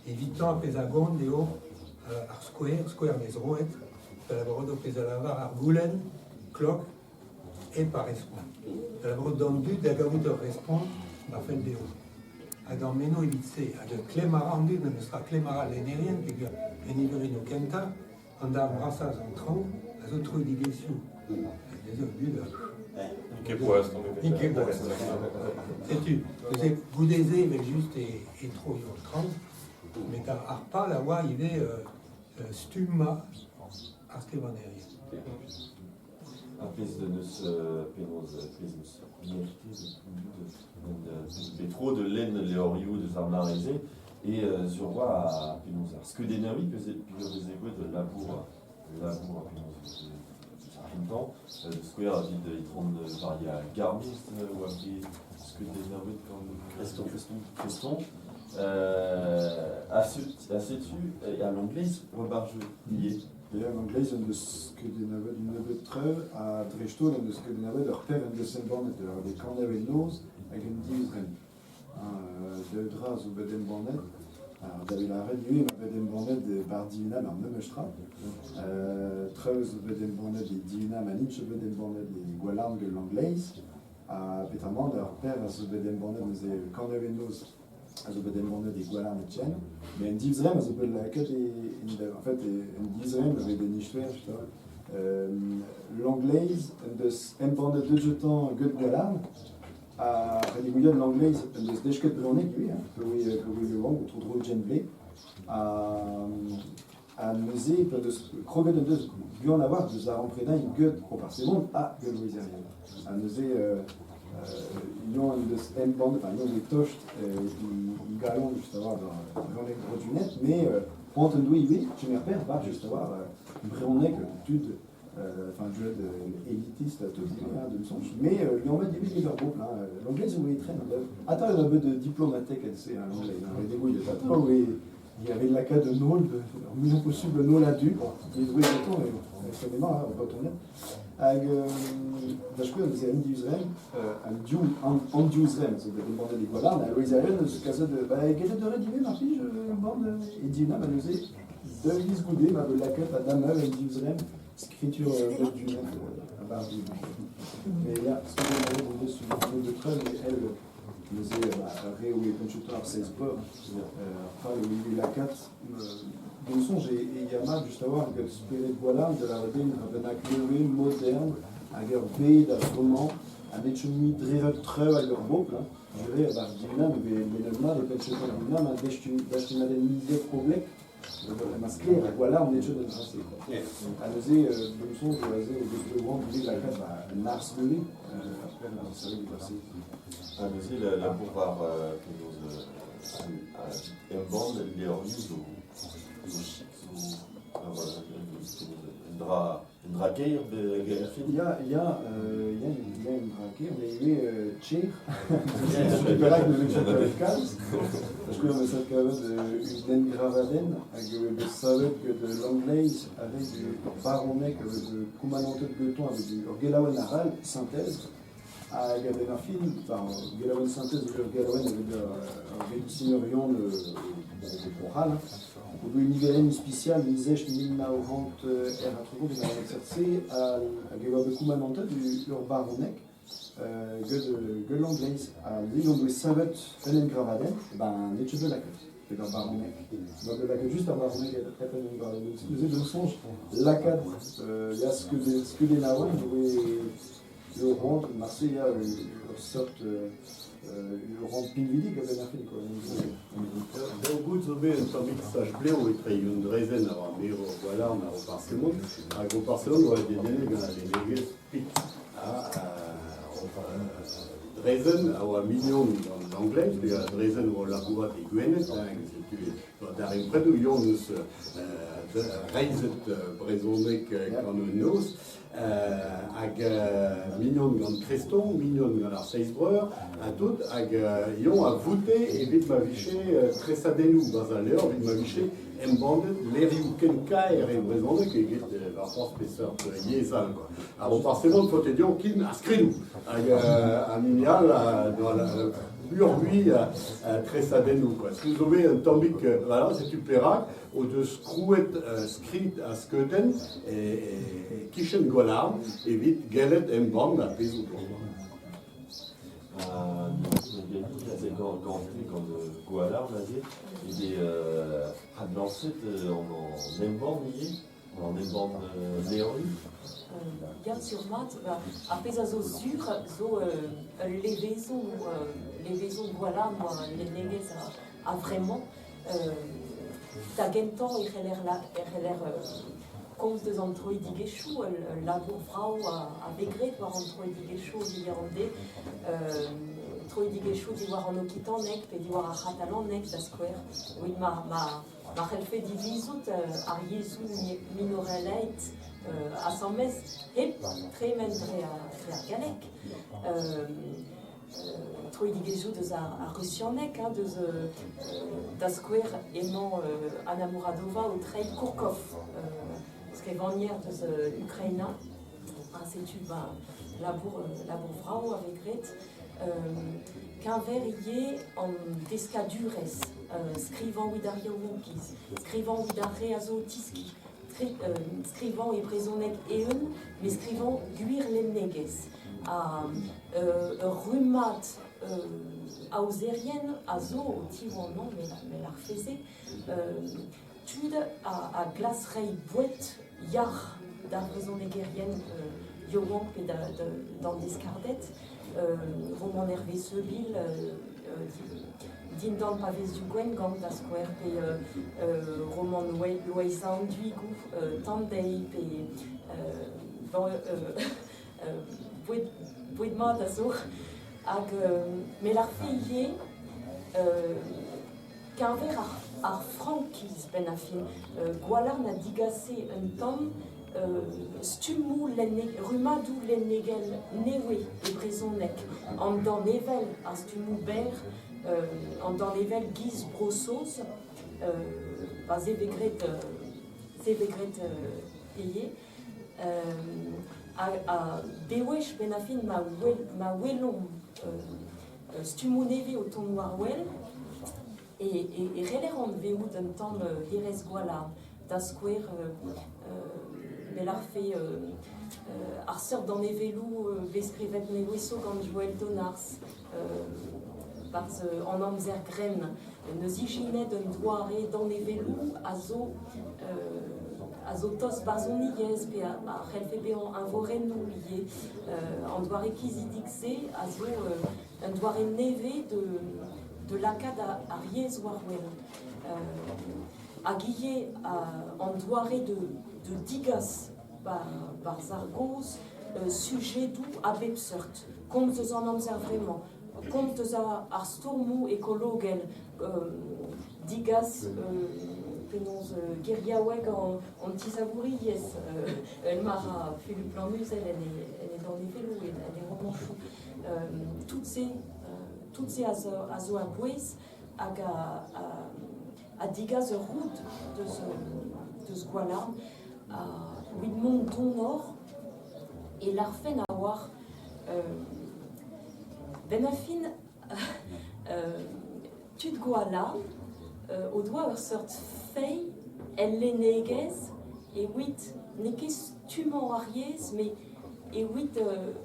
Evitañ ar pezh a gont eo ar skouer, skouer vez roet, da lavarout eo pezh a lavar ar goulenn klok hep ar respont. Da lavarout d'an dud da gavout ur respont ma fell dezho. Hag ar meno evit se, hag klemm a ra an dud, memes tra klemm a ra al lennerien, peogwir en niverennoù kentañ, an darn vrasañ eus an traoù a zo troidigezhioù. Hag an dud a...
N'int ket boas tamm ebet.
N'int ket boas. Setu, neuze, goude-se, evel-just, e troio an traoù, met ar pal a oa ivez stummañ ar skrivagnerien.
Ar pezh n'eus penaos pezh n'eus bet tro da lenn levrioù deus ar mare-se e sur oa penaos ar skeudennaouiñ peogwir veze gwet labour labour penaos ar c'hentañ da skouer evit Itron Varia Garmez oa bet skeudennaouet gant Kreston Kreston ha setu a Langleiz oa bar jeu ivez.
Ya, an gleiz en deus skeudennaouet un nebeud traoù ha dreist-holl en deus skeudennaouet ur per en deus embannet ur vez kanevet noz hag un divzremm. Daou dra zo bet embannet, da vez lâret ivez emañ bet embannet e bar Divinam ar memes tra. Traoù zo bet embannet e Divinam ha n'int ket bet embannet e Gwalarn gant Langleiz. Ha petamant ur per a zo bet embannet neuze kanevet noz a zo bet embannet e Gwalarn Etienne, mais un divzremm a zo bet lakaet e, en fait, un divzremm a vez bet nichouer, Langleiz en deus embannet deus tañ get Gwalarn. A Redigouion l'anglais deus desket brezhoneg ivez, hein, peogwir e oan o tro-dro ugent vloaz. Ha neuze, pa deus kroget en deus buan a-walc'h deus darempredañ get Roparz-Hemon ha get Loeiz Herrieu. Ha neuze, Yon en deus embannet, enfin Yon zo tost e galon just a-walc'h d'ar brezhoneg bro-Gwened, met c'hoant en doe ivez kemer perzh 'ba just a-walc'h brezhoneg tud enfin duet élitiste ha tout ivez, hein, d'am soñj, mais liammet ivez get ur bobl, hein, l'anglais zo etren an daou. Atav e oa bet diplomatek se, hein, l'anglais, hein, ret eo gouiet. Atav e il y avait lakaat un holl, ar muiañ posubl un holl a-du, bon, dezouez gantañ, mais bon, étonnamment, hein, on va tourner. Hag da skouer, neuze an div zremm, an div, an div zremm zo bet embannet e Gwalarn, ha Loeiz Herrieu neus kaset, ba, gellet eur ivez, mar plij, embann e Divna, ba neuze, daou viz goude, ma vo lakaet a-damall an div zremm, skritur Bep a-barzh Mais ya, skrivet hon deus un de treuz, mais elle, neuze, ar re oe penchoutañ ar seiz breur, ar pal o ivez lakaat, d'am soñj e ya mat just a-walc'h gant spered Gwalarn da lavaret din ur bennak nevez, modern, hag ur bed a-vremañ, ha n'eo ket mui dre treuz hag ur bobl, hein. Jure, a-barzh Divna, me vez lennet mat e penchoutañ Divna, ma dastumadenn miziek poblek, Ma sklaer ha Gwalarn n'eo ket un dra-se quoi. Ha neuze, d'am soñj, aze o deus bet oant ivez lakaat ba un arz nevez, après ar savet diwar-se.
Ha neuze labour war penaos embann levrioù zo zo chic, zo voilà, un dra Un dra ger be fin?
Ya, ya, ya, ya, un dra ger, mais ivez tcher. Setu perak ne vez ket kavet kalz. Parce que on eus kavet un engravadenn hag eo bet savet get Langleiz avec ur baroneg avec koumananted gantañ avec ur gelaouenn arall, Synthèse. Hag a-benn ar fin, enfin, gelaouenn Synthèse ur gelaouenn avec ur vedisinerion bro-C'hall, hein. O doe niverenn ispisial mizech 1900 er a-tro evit ar seurt-se hag e oa bet koumanantet ur baroneg get get Langleiz. Ha neuze hon doe savet un engravadenn, ben n'eo ket bet lakaet bet ur baroneg. Oa bet lakaet just ar baroneg hep un engravadenn. Neuze d'am soñj lakaat ya skeudennaouenn doe ur ront marse ya ur seurt ur ront pinvidik a-benn ar fin quoi.
Daou gout zo bet un tammig sach-blev etre Youn Drezen a oa merour Gwalarn ha Roparz-Hemon hag Roparz-Hemon oa dedennet gant al lennegezh pik. Ha Drezen a oa mignon gant Langleiz, peogwir Drezen oa o labourat e Gwened, hag setu darempredoù Yon eus reizhet brezhoneg gant an noz. Hag mignon gant Kreston, mignon gant ar Seiz Breur, ha tout, hag Yon a voute evit ma vije tresadennoù barzh al levr, evit ma vije embannet levrioù ken kaer e brezhoneg eget war forzh peseurt yezh all. Quoi. Ha bon, forcément, faote deomp kin ar skridoù. Hag an hini all muioc'h-mui a tresadennoù. Quoi. Se zo bet un tammig, voilà, setu perak, o deus krouet skrid ha skeudenn e-kichen Gwalarn evit gellet embann ar pezh o doa.
Gant Gwalarn aze, eo adlañset an embann ivez, an embann levrioù.
Ya, sur-mat, ar pezh a zo sur zo ul levezon, levezon Gwalarn war al lennegezh a-vremañ. Da gentañ e c'heller e c'heller komz deus an troidigezhioù, ul labour vrav a vez graet war an troidigezhioù hiziv an deiz. Troidigezhioù diwar an okitaneg pe diwar ar c'hatalaneg da skouer, evit ma ma ma c'hellfe divizout ar yezhoù minorelaet asambles hep tremen dre ar galleg. Troidigezhioù deus ar rusianeg, hein, deus da skouer emañ Anna Mouradova o treiñ Kourkov, skrivagner deus Ukraina. Ha setu ba labour, labour vrav a vez graet. Keñver ivez an deskadurezh, skrivañ evit ar yaouankiz, skrivañ evit ar re a zo o tiskiñ, skrivañ e brezhoneg eeun, met skrivañ gwir lennegezh. Ha ur rummad aozerien a zo o tiwanañ me lârfe-se, tud a glask reiñ boued yac'h d'ar vrezhonegerien yaouank pe d'an deskarded. Romant Hervé Seubil dindan pavezioù Gwengamp da skouer pe romant Loeiza an Duigou Tandei pe boued mat a zo hag me lârfe ivez keñver ar frankiz benn ar fin Gwalarn a digase un tamm stummoù rummadoù lennegel nevez e brezhoneg, an danevell, ar stummoù berr, an danevell giz Bro-Saoz, pa se vez graet se vez graet ivez. Ha bewech benn ar fin ma welomp stummoù nevez o tont war-wel, e c'heller anvezout un tamm hêrezh Gwalarn. Da skouer, me lârfe ar seurt danevelloù bet skrivet nevez-zo gant Joël Donarzh 'barzh an amzer grenn. N'eus ijinet un doare danevelloù a zo tost barzhoniezh pe a c'hellfe bezañ eñvorennoù ivez. An doare kizidik-se a zo un doare nevez de lakaat ar yezh war-wel. Hag ivez an doare de digas barzh ar gozh sujedoù a bep seurt. Komz eus an amzer vremañ, komz eus ar stourmoù ekologel, digas penaos geriaoueg an tisavouriezh, el ma ra Fulup Lannuzel en e danevelloù, en e romanchoù. Tout se a zo a-bouez hag a digas ur roud deus Gwalarn. Evit mont donoc'h e lârfen a-walc'h benn ar fin tud Gwalarn o doa ur seurt feiz el lennegezh evit n'eo ket stummañ ar yezh met evit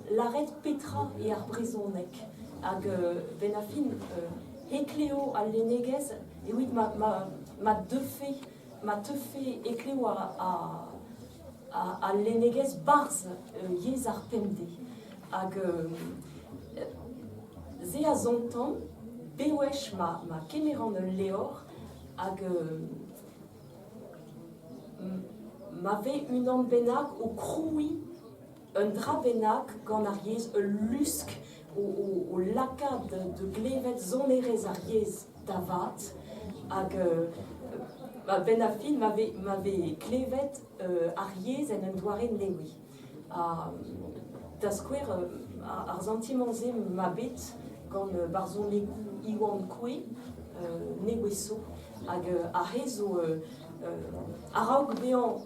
lâret petra eo ar brezhoneg. Hag benn ar fin hekleo al lennegezh evit ma deufe ma teufe heklev al lennegezh barzh yezh ar pemdez. Hag se a zontan bewech ma kemeran ul levr hag ma vez unan bennak o krouiñ un dra bennak gant ar yezh, ul lusk o lakaat da glevet sonerezh ar yezh da vat hag a-benn ar fin ma vez klevet ar yezh en un doare nevez. Ha da skouer, ar santimant-se 'ma bet gant barzhonegoù Iwan Couée, nevez zo, hag aze zo a-raok bezañ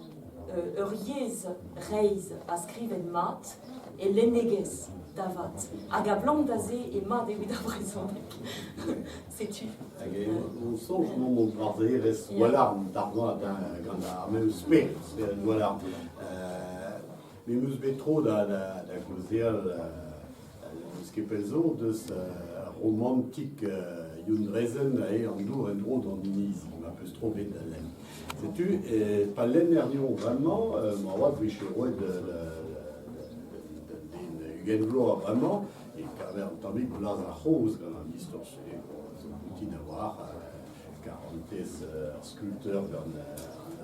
ur yezh reizh ha skrivet mat e lennegezh da vat. Hag abalamour da se eo mat evit ar brezhoneg. Setu.
Hag on soñj mont barzherezh Gwalarn d'ar gant ar memes spered, spered Gwalarn. Me 'm eus bet tro da gaozeal n'eus ket pell zo deus romantik Youn Drezen eo an dour en-dro d'an inizi, ma peus tro bet da lenn. Setu, pa lenner deomp bremañ, moarvat 'vije roet den 20 vloaz bremañ, e kaver un tammig blaz ar c'hozh gant an istor-se. Bon, zo boutin a-walc'h, karantez ar skulteur gant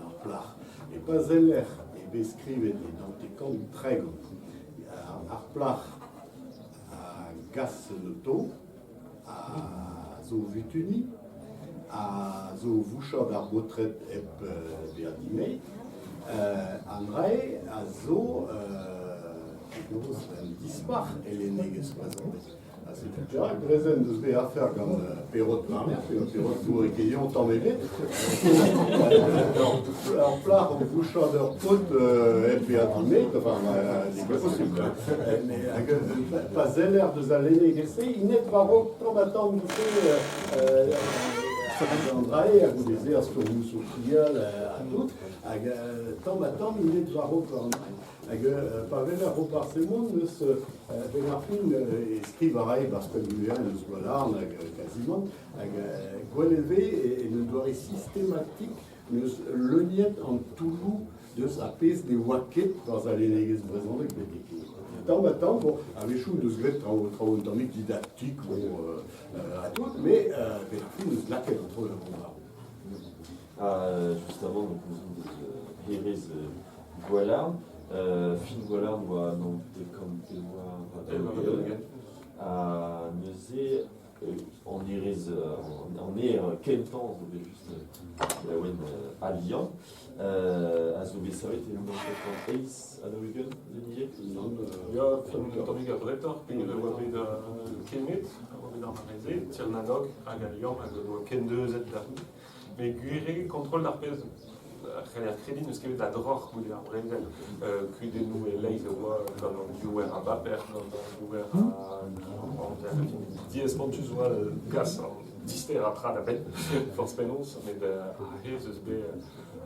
ar plac'h. E pa seller e vez skrivet e 99, ar plac'h a gas un oto, a zo vutuniñ, a zo vouchañ d'ar baotred hep bezañ dimezet. An dra-se a zo penaos un dispac'h e lennegezh brezhoneg. Ha setu perak Drezen deus bet afer gant Perrot Marner, pe Perrot Bourrekeion tamm ebet. Ur plac'h o vouchañ d'ur paotr hep bezañ dimezet, enfin, n'eo ket posubl. Mais hag pa zeller deus al lennegezh-se, int war-raok tamm-ha-tamm du-se an dra-se, ha goude-se ar stourmoù sokial ha tout, hag tamm-ha-tamm int war-raok war an dra. Hag pa weler Roparz Hemon eus benn ar fin e skriv a rae barzh Penn-Buhan eus Gwalarn hag kazimant, hag gwelet vez en un doare sistematik n'eus leuniet an toulloù deus ar pezh ne oa ket barzh al lennegezh brezhonek betek. tamm ha tamm, bon, a-wechoù deus graet traoù traoù un tammig didaktik, bon, ha tout, mais ben ar fin deus lakaet an traoù da vont war.
Ah, justement, donc, nous sommes deus hêrezh Gwalarn. Fin Gwalarn oa 94 ha neuze an hêrezh an hêr kentañ zo bet just laouen al liamm a zo bet savet e 1948 Denis?
Ya, fin un tammig abretoc'h, peogwir e oa bet kemmet, a oa bet ar mare-se, Tir-na-Nog hag al liamm hag o doa kendeuzet da c'houde. Met gwir eo, kontrol d'ar pezh a c'heller krediñ n'eus ket bet a droc'h goude ar brezel. Kudennoù e-leizh e oa gant an diouer a baper, gant an diouer a amzer. Diaes-spontus oa kas an disterañ tra da benn, forzh penaos, met aze eus bet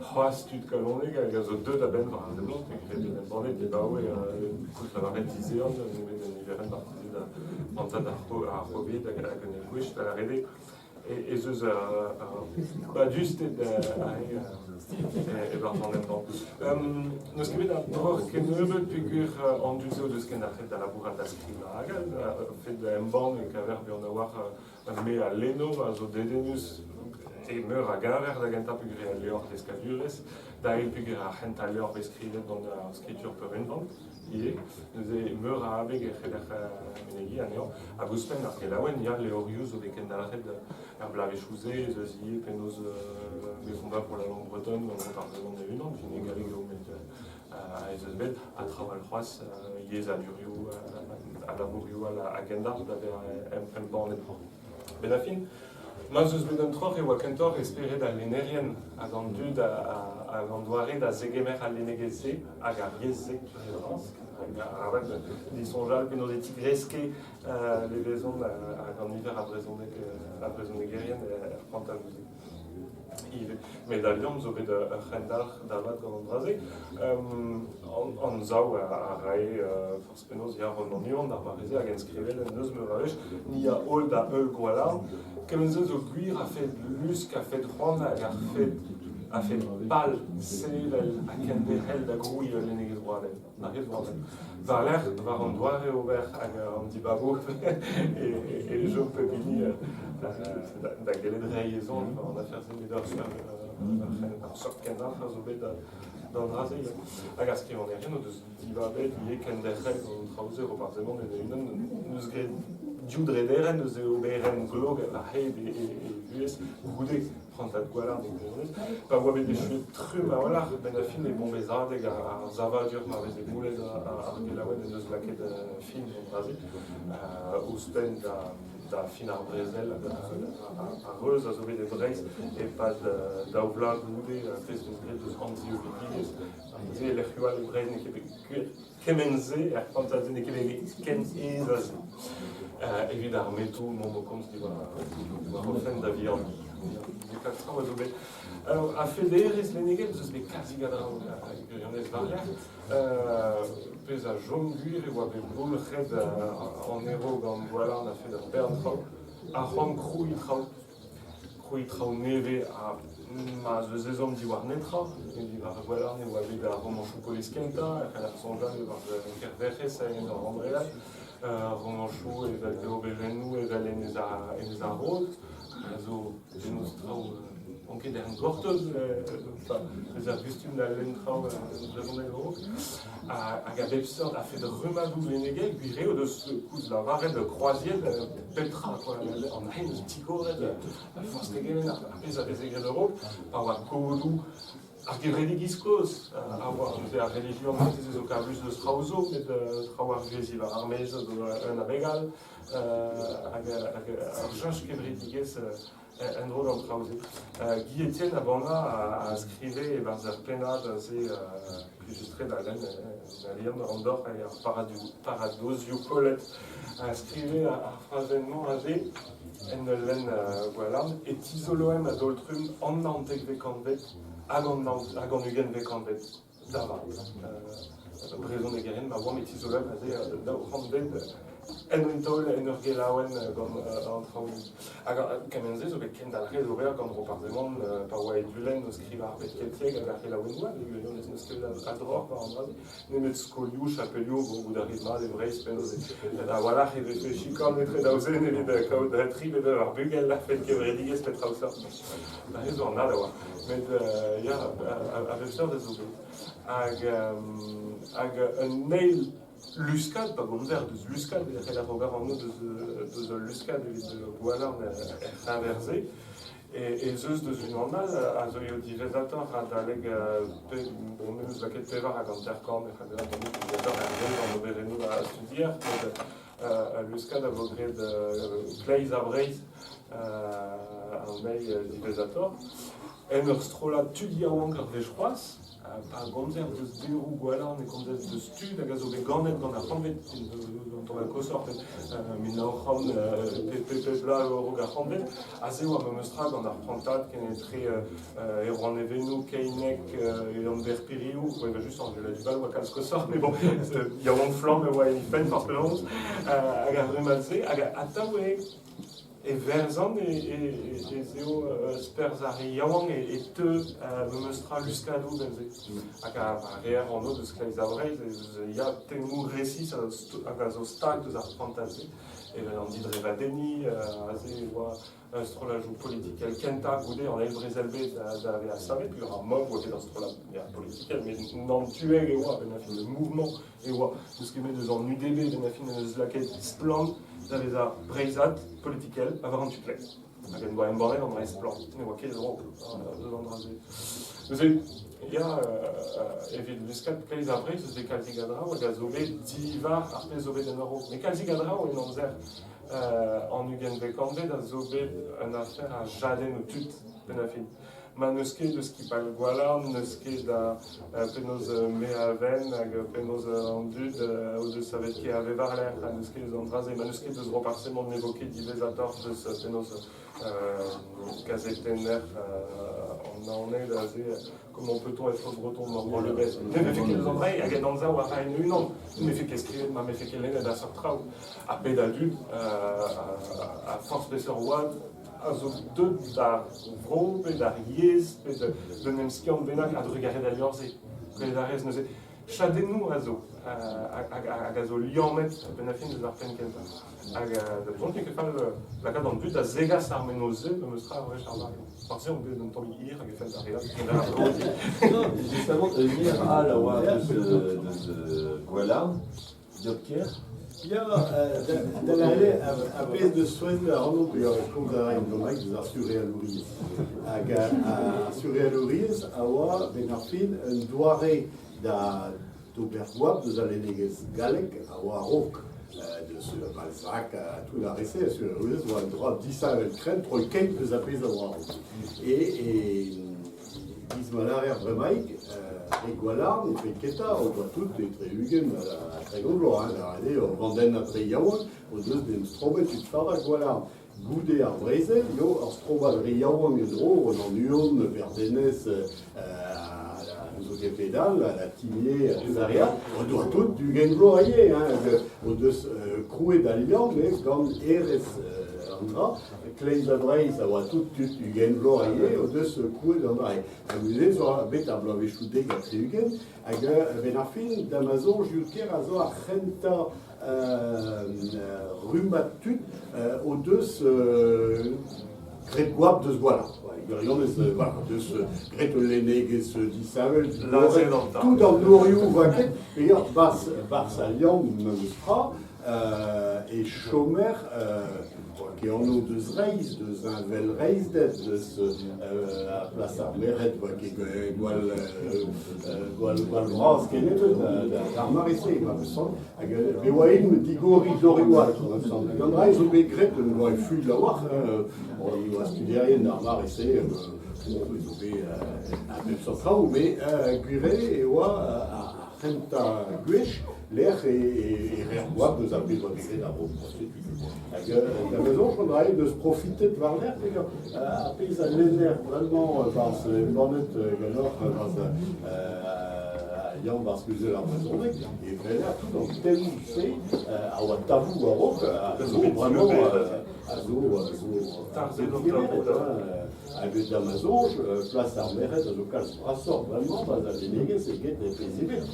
c'hoazh tud kalonek hag a zo deuet a-benn war ar seblant, graet bet embannet dibaoe koulz lavaret dizehan, nemet un niverenn marteze da prantad ar Covid hag un eil gwech da lâret eo ez eus ur badusted e-barzh an embann. N'eus ket bet a droc'h kennebeut peogwir an dud-se o deus kendalc'het da labourat da skrivañ hag all. Fet da embann e kaver buan a-walc'h me a lenno a zo dedennus e meur a geñver da gentañ peogwir al levr deskadurezh, da eil peogwir ar c'hentañ levr bet skrivet gant ar skritur peurunvan. Ivez. Neuze meur a abeg e c'heller menegiñ anezhañ. Hag ouzhpenn ar gelaouenn, ya, levrioù zo bet kendalc'het er bloavezhioù-se, ez eus ivez penaos le combat pour la langue bretonne gant ar brezhon e-unan, fin e galleg eo met ez eus bet, ha traoù all c'hoazh, yezhadurioù ha labourioù all a-gendalc'h da vezañ embannet. Benn ar fin, ma'z eus bet un troc'h e oa kentoc'h e spered al lennerien hag an dud hag an doare da zegemer al lennegezh-se hag ar yezh-se dre vras. Hag arabat disoñjal penaos e tigreske levezon hag an niver a brezhoneg a brezhonegerien er prantadoù-se ivez. Met al liamm zo bet ur c'hendalc'h da vat gant an dra-se. Anzav a rae forzh penaos ya Ronan Huon d'ar mare-se hag enskrivet en deus meur a wech ni a holl da heul Gwalarn. Kement-se zo gwir a-fed lusk, a-fed c'hoant hag a-fed pal sevel ha kenderc'hel da grouiñ ul lennegezh broadel. Na ret broadel. War-lerc'h, war an doare ober hag an dibaboù e chom pep hini da gellet reiñ e soñj war an afer-se met ur seurt kendalc'h a zo bet d'an dra-se. Hag ar skrivagnerien o deus dibabet ivez kenderc'hel gant an traoù-se Roparz Hemon e-unan n'eus graet div drederenn eus e oberenn glok a-hed e vuhez goude prantad Gwalarn e gwirionez. Pa oa bet echuet trumm a-walch benn ar fin e bombezadeg ar savadur ma veze moullet ar gelaouenn en deus lakaet fin d'an dra-se. Ouzhpenn da fin ar brezel ar reuz a zo bet e Breizh e-pad daou vloaz goude pezh vez graet eus anzieubidigezh. Neuze e lec'hioù all e Breizh n'eo ket bet kement-se, er prantad-se n'eo ket bet ken aes a se. Evit ar metoù m'omp o komz diwar o fenn da vihan. Kalz traoù a zo bet. Alors, a-federezh lennegel ez eus bet kalzik a draoù e gwirionez war-lerc'h. Pezh a chom gwir e oa bet boulc'het an erv gant Gwalarn a-fet ur bern traoù. Ar c'hoant krouiñ traoù. Krouiñ traoù nevez ha ma'z eus ezhomm diwar netra. Diwar Gwalarn e oa bet ar romanchoù polis kentañ, e c'heller soñjal e-barzh Kerverc'hez ha en ur Andreal. Romanchoù evel oberennoù evel Enez ar Rod, a zo penaos traoù on ket en gortoz, eus ar gustum da lenn traoù brezhoneg a-raok. Hag a bep seurt a-fet rummadoù lennegel, gwir eo deus koulz lavaret kroaziet pep tra, quoi. An hent eus tigoret forzh pegement ar pezh a veze graet a-raok, pa oa kodoù ar gevredigezh kozh a oa neuze ar relijion marteze zo kablus deus traoù zo, met traoù ar vuhez war ar maez zo un abeg all, hag ar cheñch kevredigezh en-dro d'an traoù-se. Guy Etienne Abana a skrive e-barzh ur pennad aze plijus-tre da lenn da liamm an dor hag ar paradozioù kollet, a skrive ar frazenn-mañ aze en ul lenn Gwalarn, e tizoloemp a-daol-trumm an naontekvet kantved hag an hag an ugentvet kantved da vat. Brezhonegerien ma oamp e tizoloemp aze daou c'hantved. En un taol, en ur gelaouenn gant an traoù. Hag kement-se zo bet kendalc'het ober gant Roparz Hemon pa oa e Dulenn o skrivañ ar bed keltiek hag ar c'helaouennoù all, e gwirionez n'eus ket a droc'h war an dra-se. Nemet skolioù, chapelioù, bon, goût a rit mat e Breizh penaos e a-walc'h e vefe chikan etre daou zen evit kaout tri pe bevar bugel a-fet kevredigezh pe traoù seurt. Aze zo an ad a oa. Met ya, a bep seurt a zo bet. Hag un eil Luskad, pa gomzer deus luskad, e c'heller ober anv deus ul luskad evit Gwalarn er c'heñver-se. Ez eus deus unan all a zeuio diwezhatoc'h adalek pe bon, me 'm eus lakaet 54 e c'haller un tammig diwezhatoc'h hervez an oberennoù a studier, met ul luskad a vo graet kleiz ha Breizh an eil diwezhatoc'h. En ur strollad tud yaouank ur wech c'hoazh, Pa gomzer deus deroù Gwalarn e komzer deus tud hag a zo bet ganet gant ar c'hantved, un tamm koshoc'h, 1900 pe pep bloaz a-raok ar c'hantved. Aze e oa memes tra gant ar prantad kenetre Erwan Evenou, Keineg, Yann-Ber Piriou, evel-just Anjela Duval oa kalz koshoc'h, mais bon, yaouank-flamm e oa en he fenn forzh penaos, hag ar rummad-se, hag atav eo E verzan ez eo perzh ar re yaouank e teu memes tra luskadoù evel-se. Hag a reer anv deus Kleiz a Vreizh ez eus ya temoù resis hag a zo stag deus ar prantad-se, evel an didrevadenniñ, aze e oa strolladoù politikel kentañ goude an Eil Brezel-bed da vezañ savet, peogwir ar MOB oa bet ur strollad politikel, met nann-tuek e oa a-benn ar fin, le mouvement e oa n'eus ket met eus an UDB benn ar fin en deus lakaet Splann da vezañ breizhat politikel ha war an tu kleiz. Hag en doa embannet an dra Splann, ne oa ket raok eus an dra-se. Neuze, ya, evit luskat kleiz ar Breizh eus bet kalzik a draoù hag a zo bet diwar ar pezh zo bet en a-raok. Met kalzik a draoù en amzer an ugentvet kantved a zo bet un afer a jadennoù tud benn ar fin. Ma n'eus ket eus skipailh Gwalarn, n'eus ket a penaos me a venn hag penaos an dud o deus savet KAV war-lerc'h, ha n'eus ket eus an dra-se. Ma n'eus ket eus Roparz-Hemon, ne vo ket diwezhatoc'h deus penaos kazetenner an Naoned aze, comment peut-on être breton Morvan Lebes. Ne vefe ket eus an dra hag en anzav a ra en unan. Ne vefe ket skrivet ma vefe ket lennet a seurt traoù. Ha pet a dud a forzh peseurt oad a zo deuet d'ar vro pe d'ar yezh pe d'un emskiant bennak a-drugarez d'al liorzh-se. Gwelet a rez neuze chadennoù a zo hag a zo liammet a-benn ar fin deus ar penn kentañ. Hag da zont n'eo ket fall lakaat an dud da zegas ar mennozh-se memes tra ur wech ar mare. Marse on bet un tammig hir hag e fell d'ar re all kemer ar gaoz.
Justement, un hir all a oa deus Gwalarn, Diot-Ker.
Ya, da lâret ar pezh deus souezhet ac'hanomp peogwir komz a raimp bremaik deus ar surrealouriezh. Hag ar surrealouriezh a oa benn ar fin un doare da d'ober goap deus al lennegezh gallek a oa a-raok. Deus Balzac ha tout ar re-se, ar surrealouriezh oa un dra disheñvel-krenn, troiñ-kein deus ar pezh a oa a-raok. E Giz ma lârer bremaik, re Gwalarn e penn kentañ o doa tout etre 20 ha 30 vloaz, hein, da lâret eo ur vandennad re yaouank o deus en em strobet evit fardañ Gwalarn. Goude ar brezel eo ur strobad re yaouank en-dro, Ronan Huon, Verdenez, n'ouzon ket pet all, la Timier, tout ar re all, o doa tout 20 vloaz ivez, hein, o deus krouet al liamm gant hêrezh an dra. Kleiz a Vreizh a oa tout tud 20 vloaz ivez o deus krouet an dra. Ha neuze zo bet ar bloavezhioù 70 hag a-benn ar fin da ma soñj Jules a zo ar c'hentañ rummad tud o deus graet goap deus Gwalarn. Gwirionez, voilà, deus graet ul lennegezh disheñvel, tout an norioù voa ket, d'ailleurs, barzh al liamm memes tra, E chomer ket anv deus reizh, deus heñvelreizhded, deus ar plas ar merc'hed oa ket gwall gwall gwall vras kennebeut d'ar mare-se, ma 'm eus soñj. Hag e oa int digoriñ dorioù all, ma 'm eus soñj. Hag an dra zo bet graet un doare fuilh a-walc'h, hein, oa studierien d'ar mare-se, bon, zo bet a bep seurt traoù, met gwir eo e oa ar c'hentañ gwech lec'h e reer goap deus ar pezh oa bet graet a-raok Hag da vezañ an dra deus profitet war-lerc'h ar pezh a lenner bremañ barzh embannet ganeoc'h barzh liamm barzh Kuzul ar Brezhoneg, e weler tout an temoù-se a oa tabou a-raok, a zo bremañ a zo a zo
Tarzhet an tabou,
hag da ma soñj, plas ar merc'hed a zo kalz brasoc'h bremañ 'ba al lennegezh eget e pezh ebet.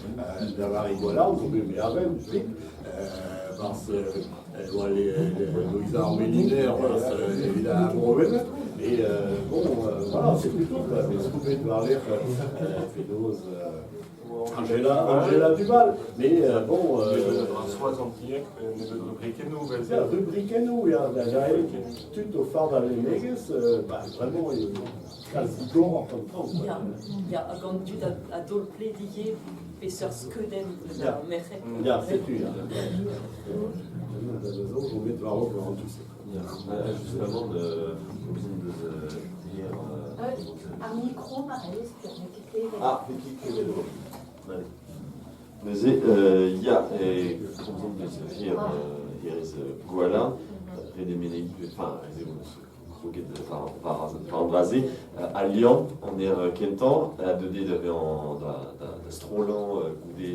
Da vare Gwalarn zo bet meaven, flik, barzh oa Loeiza ar Meliner, barzh evit ar Bro-Wened. Et bon, voilà, c'est plutôt quoi, mais scoopet war-lerc'h penaos Angela, Angela Duval. Mais bon...
Soaz-Antiek, nebeut rubrikennoù, vel-se.
Ya, rubrikennoù, ya, da tud o fardañ lennegezh, bah, vraiment, kalz digoroc'h an traoù.
Ya, ya, hag an dud a daol pled ivez peseurt skeudenn eus ar merc'hed.
Ya, setu, ya. Da soñj on bet war-raok war an tu-se.
Ya, justement, komzin deus hier...
Ar mikro, ma rez, n'eo ket klevet.
Ah, n'eo ket klevet Allez. Neuze, ya, e komzomp deus hir, hirez Gwalarn, ret eo menegiñ, enfin, ret eo kroget war war an dra-se, al liamm an eur kentañ, a deuet da vezañ da, da, da strollañ goude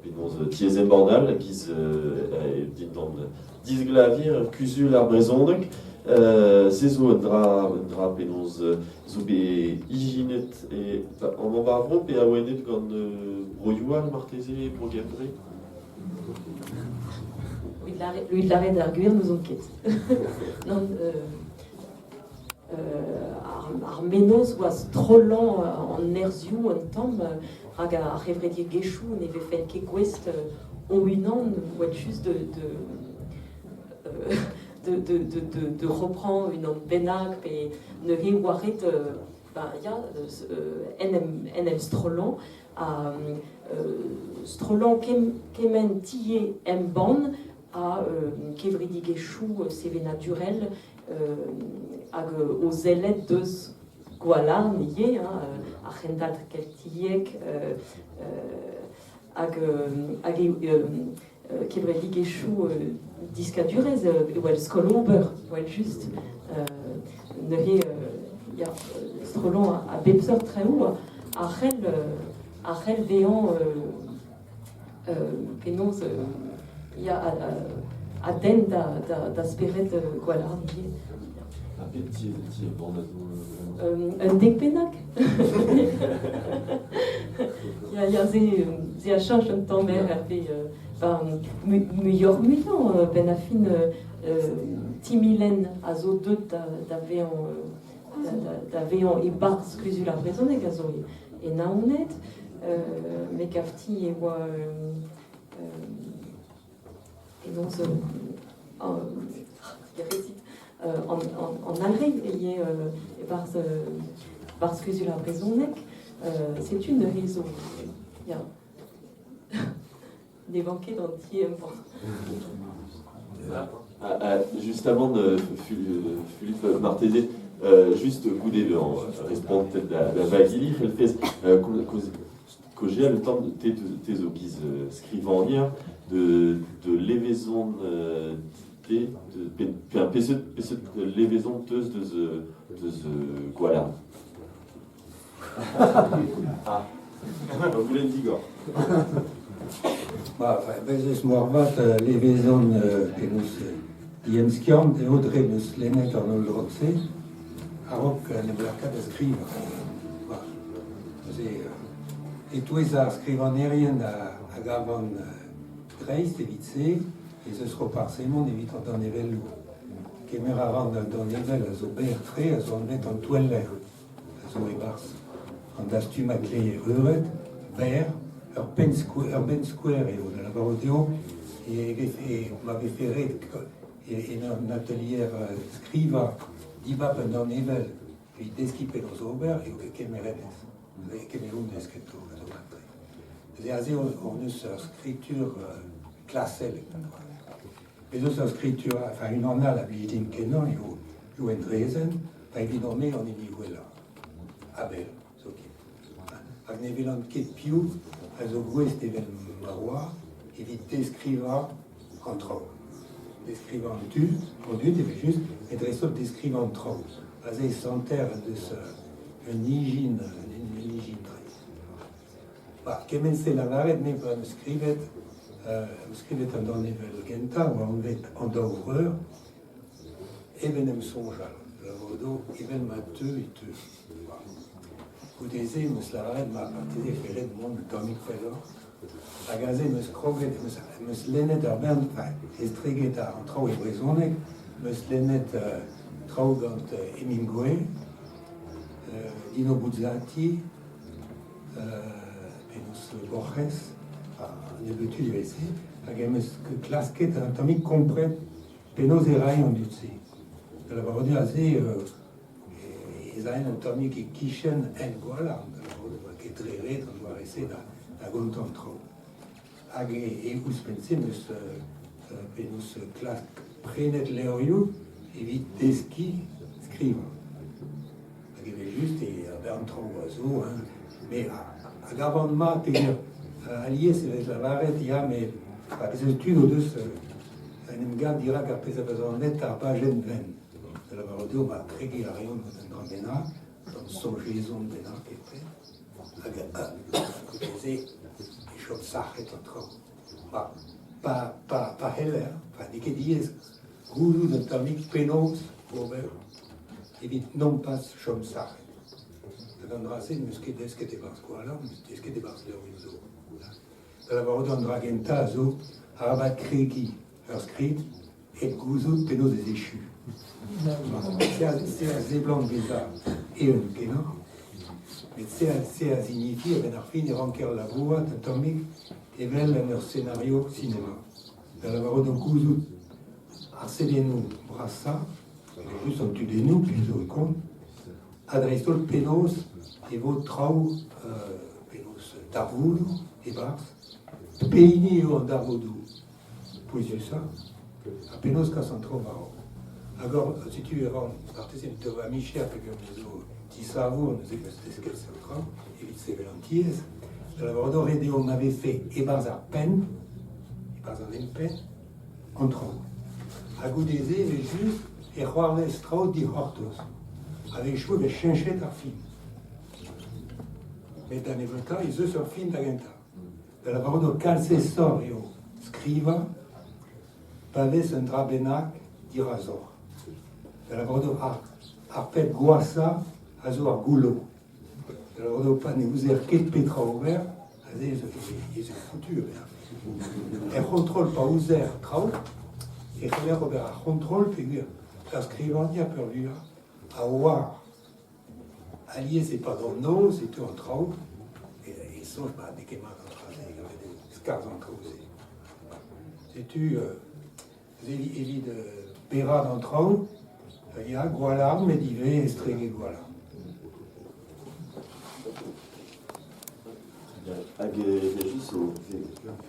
penaos tiez embann all, giz dindan disglavier kuzul ar brezhoneg. Se zo un dra, un dra penaos zo bet ijinet e amañ war vro pe awenet gant broioù all marteze, bro Gembre?
Evit lâret ar gwir n'ouzon ket. Non, ar mennozh oa strollañ an nerzhioù un tamm rak ar c'hevredigezhioù ne vefent ket gouest o-unan oa just de, de de, de, de, de, de reprendre unan bennak pe neuze oa ret ben ya en em, en em strollañ ha strollañ kement tie embann ha kevredigezhioù sevenadurel hag o sellet deus Gwalarn ivez, hein, ar c'hendalc'h keltiek hag hag kevredigezhioù diskadurezh evel Skol Ober, evel-just. Neuze, ya, strollañ a bep seurt traoù a c'hell a c'hell bezañ penaos ya, a denn da, da, da spered Gwalarn ivez.
Ha pet ti ti embann a zo
Un dek bennak. Ya, ya, se, se a cheñch un tamm hervez ben, muioc'h-muiañ benn ar fin Timilenn a zo deuet da, da vezañ da, da, da vezañ e-barzh Kuzul ar Brezhoneg a zo e Naoned. Me gav ti e oa penaos an, an, an Alre ivez e-barzh barzh Kuzul ar Brezhoneg. Setu neuze zo ya. Ne vank ket an ti emañ.
Ah, justement, Philippe marteze, juste goude bezañ respontet da, da Vagili, c'hellfes kaozeal un tamm te, te zo giz skrivagner de, de levezon te, de, pe, peseurt, peseurt levezon teus deus, deus Gwalarn? Ah, ur goulenn digor.
Ba, bez eus moarvat levezon penaos diemskiant eo dre m'eus lennet an holl draoù-se a-raok en em lakaat da skrivañ. Ba, neuze, e-touez ar skrivagnerien a gavan dreist evit-se ez eus Roparz Hemon evit an danevelloù. Kemer a ran un danevell a zo berr-tre, a zo anvet an toueller. A zo e-barzh an dastumad kleier eured, berr, ur penn-skouer eo, da lavarout eo e vefe, ma vefe ret en un atelier skrivañ dibab un danevell evit deskiñ penaos ober eo ket kemeret kemeromp kentoc'h a zo mat-tre. Neuze aze hon eus ur skritur klasel. Ez eus ur skritur, enfin unan all a blij din kenañ eo Youenn Drezen, pa evidon-me an hini gwellañ. A-bell, zoken. Rak ne welan ket piv a zo gouest evel ma oa evit deskrivañ an traoù. Deskrivañ an tud, an dud evel-just, met dreist-holl deskrivañ an traoù. Aze e santer en deus un ijin, un ijin dreist. Ba, kement-se lavaret me pa 'm eus skrivet, 'm eus skrivet an danevell gentañ, oa anvet An daou vreur, evel em soñjal, lavarodo evel ma teu e teu. Ba. Goude-se 'm eus lavaret ma marteze e felle mont un tammig pelloc'h. Hag aze 'm eus kroget, 'm eus lennet ar bern, enfin, estreget an traoù e brezhoneg, 'm eus lennet traoù gant Hemingway, Dino Buzzati, penaos Borges, ha nebeut tud evel-se, hag em eus klasket un tammig kompren penaos e rae an dud-se. Da lavarout eo aze ez aen un tammig e-kichen hent Gwalarn, da lavarout e oa ket dre ret an doare-se da gontañ an traoù. Hag e ouzhpenn-se 'm eus penaos klask prenet levrioù evit deskiñ skrivañ. Hag evel-just e bern traoù a zo, hein. Me a gavan mat peogwir alies e vez lavaret ya met ez eus tud o deus en em gav dirak ar pezh a vez anvet ar bajenn wenn. Da lavarout eo ma kregiñ a reont gant un dra bennak, gant soñjezon bennak etre. Hag goude-se e chom sac'het an traoù. Pa, pa, pa, pa c'heller, pa n'eo ket diaes gouzout un tammig penaos ober evit nompas chom sac'het. Hag an dra-se n'eus ket desket e-barzh Gwalarn, n'eus desket e-barzh levrioù zo. Da lavarout an dra gentañ a zo arabat kregiñ ur skrid hep gouzout penaos ez echu. Se a seblant bezañ eeun-kenañ, met se a signifi a-benn ar fin e ranker labourat un tammig evel en ur senario sinema. Da lavarout eo gouzout ar sedennoù brasañ, evel-just an tudennoù piv zo e kont, ha dreist-holl penaos e vo traoù, penaos darvoudoù e-barzh, pehini eo an darvoudoù pouezusañ ha penaos kas an traoù war-raok. Hag setu e ran marteze un taol amicher peogwir me zo tisavour neuze 'm eus desket seurt traoù evit sevel an tiez. Da lavarout eo ret eo ma vefe e-barzh ar penn, e-barzh an empenn, an traoù. Ha goude-se evel-just e c'hoarvez traoù dic'hortoz. A-wechoù e vez cheñchet ar fin. Met da nebeutañ ez eus ur fin da gentañ. Da lavarout eo kalz aesoc'h eo skrivañ pa vez un dra bennak dirazoc'h. Da lavarout eo ar pep gwashañ a zo ar goullo. Da lavarout eo pa ne ouzer ket petra ober, aze ez eo foutu ober. Er c'hontrol pa ouzer traoù e c'heller ober ar c'hontrol peogwir ur skrivagner peurvuiañ a oar Alies e-pad an noz e teu an traoù e soñj ma n'eo ket mat an dra-se, ret eo skarzhañ an traoù-se. Setu evit berraat an traoù, ya, Gwalarn met ivez estreget Gwalarn.
Hag evel-just zo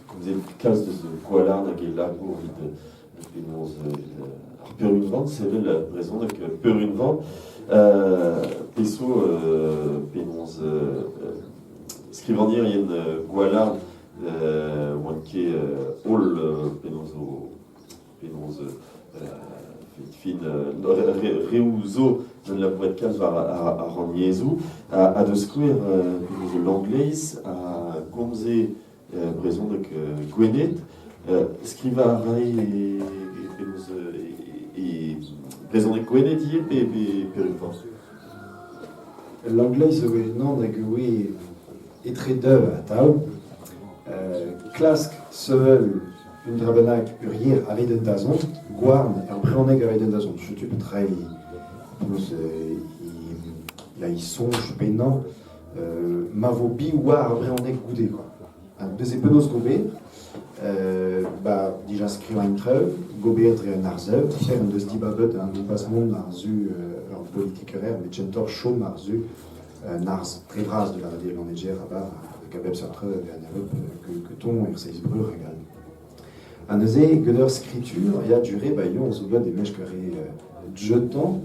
komzet kalz deus Gwalarn hag e labour evit penaos ar peurunvan, sevel brezhoneg peurunvan. Pezh zo penaos skrivagnerien Gwalarn oant ket holl penaos o penaos fin reoù zo gant labourat kalz war ar rannyezhoù ha da skouer penaos Langleiz a gomze brezhoneg Gwened. Skrivañ a rae penaos e brezhoneg Gwened ivez pe peurunvan?
Langleiz zo unan hag oe etre daou atav. Klask sevel un dra bennak ur yer aveit un dazont, gouarn ur brezhoneg aveit un dazont. Setu petra e penaos e soñj pennañ ma vo bi war ar brezhoneg goude quoi. Ha neuze penaos gober? Ba dija skrivañ traoù, gober dre un arzev, fer en deus dibabet un nompas mont àr-zu ur politikerezh met kentoc'h chom àr-zu un arz dre vras de la radio Lanneger a-bar hag a bep seurt traoù a vez que ton er Seiz Breur hag all. Ha neuze gant ur skritur ya dure ba yon zo bet e mesk re jetan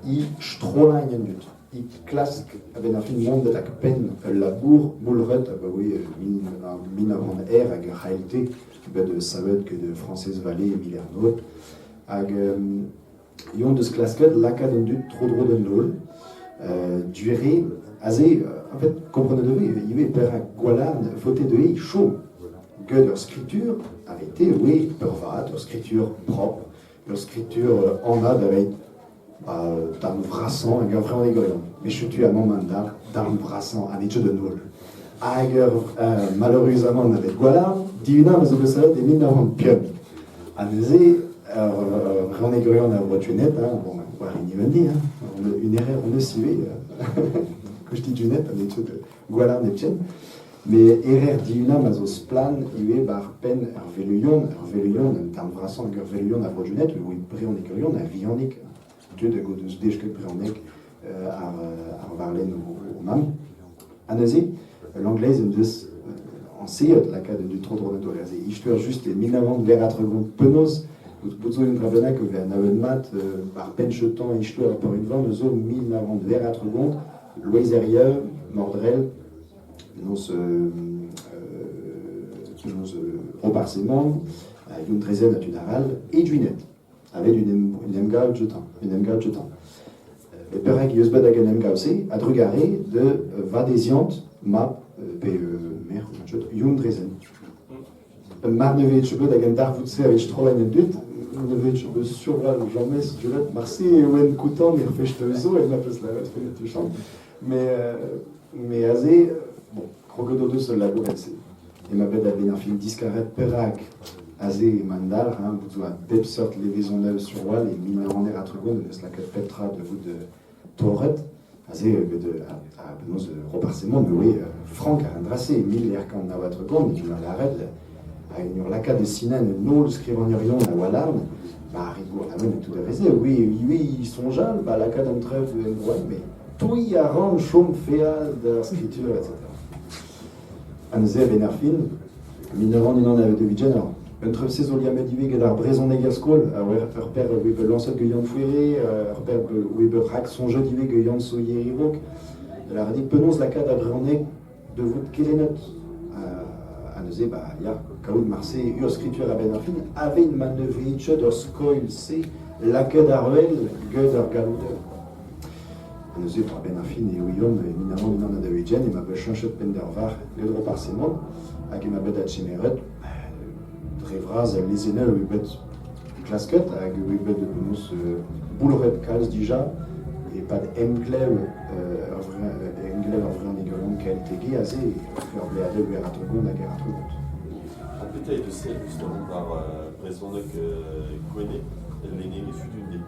i strollañ an dud. E klask a-benn ar fin mont betek penn ul labour moulret abaoe 1900 hag ur c'haelte bet savet get Frañsez Vallée Emile Ernod. Hag eñ deus klasket lakaat an dud tro-dro d'un daol. Dure Aze, en fait, komprenet eo ivez perak Gwalarn faote dezhe chom get ur skritur avete oe peurvat, ur skritur propr, ur skritur anat aveit ba, darn vrasañ hag ur vrezhonegorion. Met setu amañ man darn vrasañ an echo d'un holl. Hag ur maleüruzamant avet Gwalarn, dihunañ a zo bet savet e 1905. Ha neuze, ur vrezhonegorion a Vro-Gwened, hein, bon, war hini Wendy, hein, un erreur hon eus ivez, kosti Gwened, an echo de Gwalarn hepken. Met erer dihunañ ma zo splann ivez bar penn ur veleion, ur veleion, un darn vrasañ hag ur veleion a Vro-Gwened, oe brezhonegorion a-vihanik, tud hag o deus desket brezhoneg ar, ar varlenn o mamm. Ha neuze, Langleiz en deus añseet lakaat un dud tro-dro d'an daol. Aze, istoer just e 1930 penaos, bout zo un dra bennak o vezañ anavet mat ar penn-cheutañ istoer ar peurunvan eus zo 1930, Loeiz Herrieu, Mordrel, penaos, penaos Roparz Hemon, Youn Drezen ha tud arall, e Gwened. Avet un emgav dioutañ, un emgav dioutañ. Met perak eus bet hag un emgav-se a-drugarez da vadeziant mab pe merc'h Youn Drezen. Mar ne vez bet hag an darvoud-se aveit strollañ an dud, ne vez bet surval james juret marse e oen koutant er fest zo e ma peus lavaret fellet tuchant. Mais aze, bon, kroget o deus ul labour-se. Ema bet a-benn ar fin diskaret perak aze emañ dalc'h, hein, bout zo a bep seurt levezonel sur-wal e 1930 en deus lakaet pep tra da vout torret. Aze bet a penaos Roparz Hemon oe frank ar an dra-se e 1939 evit lâret a en ur lakaat da sinañ un holl skrivagnerion a Walarn, ba ar Gourlaouen ha tout ar re-se, oui, oui, soñjal, ba lakaat an traoù en-dro, mais touiñ a ran chom feal d'ar skritur, etc. Ha neuze, a-benn ar fin, 1991 ur un trev-se zo liammet ivez get ar brezhoneg er skol, ur père oe bet lañset get Yann Fouéré, ur père oe bet raksoñjet ivez get Yann Sohier-Irok. Da lâret eo penaos lakaat ar brezhoneg da vout kelennet. Ha neuze, ba, ya, kaout marse ur skritur a-benn ar fin, aveit ma ne vez ket ur skoilh-se lakaet àr-wel get ar gallouder. Ha neuze, a-benn ar fin eo Yann e 1941 ema bet cheñchet penn d'ar varc'h get Roparz Hemon hag ema bet adkemeret dre vras al lezennel eo bet klasket hag eo bet penaos boulc'het kalz dija e-pad emglev emglev ar vrezhonegerion KLTG aze ur bleadeg wer a-tregont hag er a-tregont.
Ha petra eo deus sell justement war brezhoneg Gwened, lennegezh Udunde?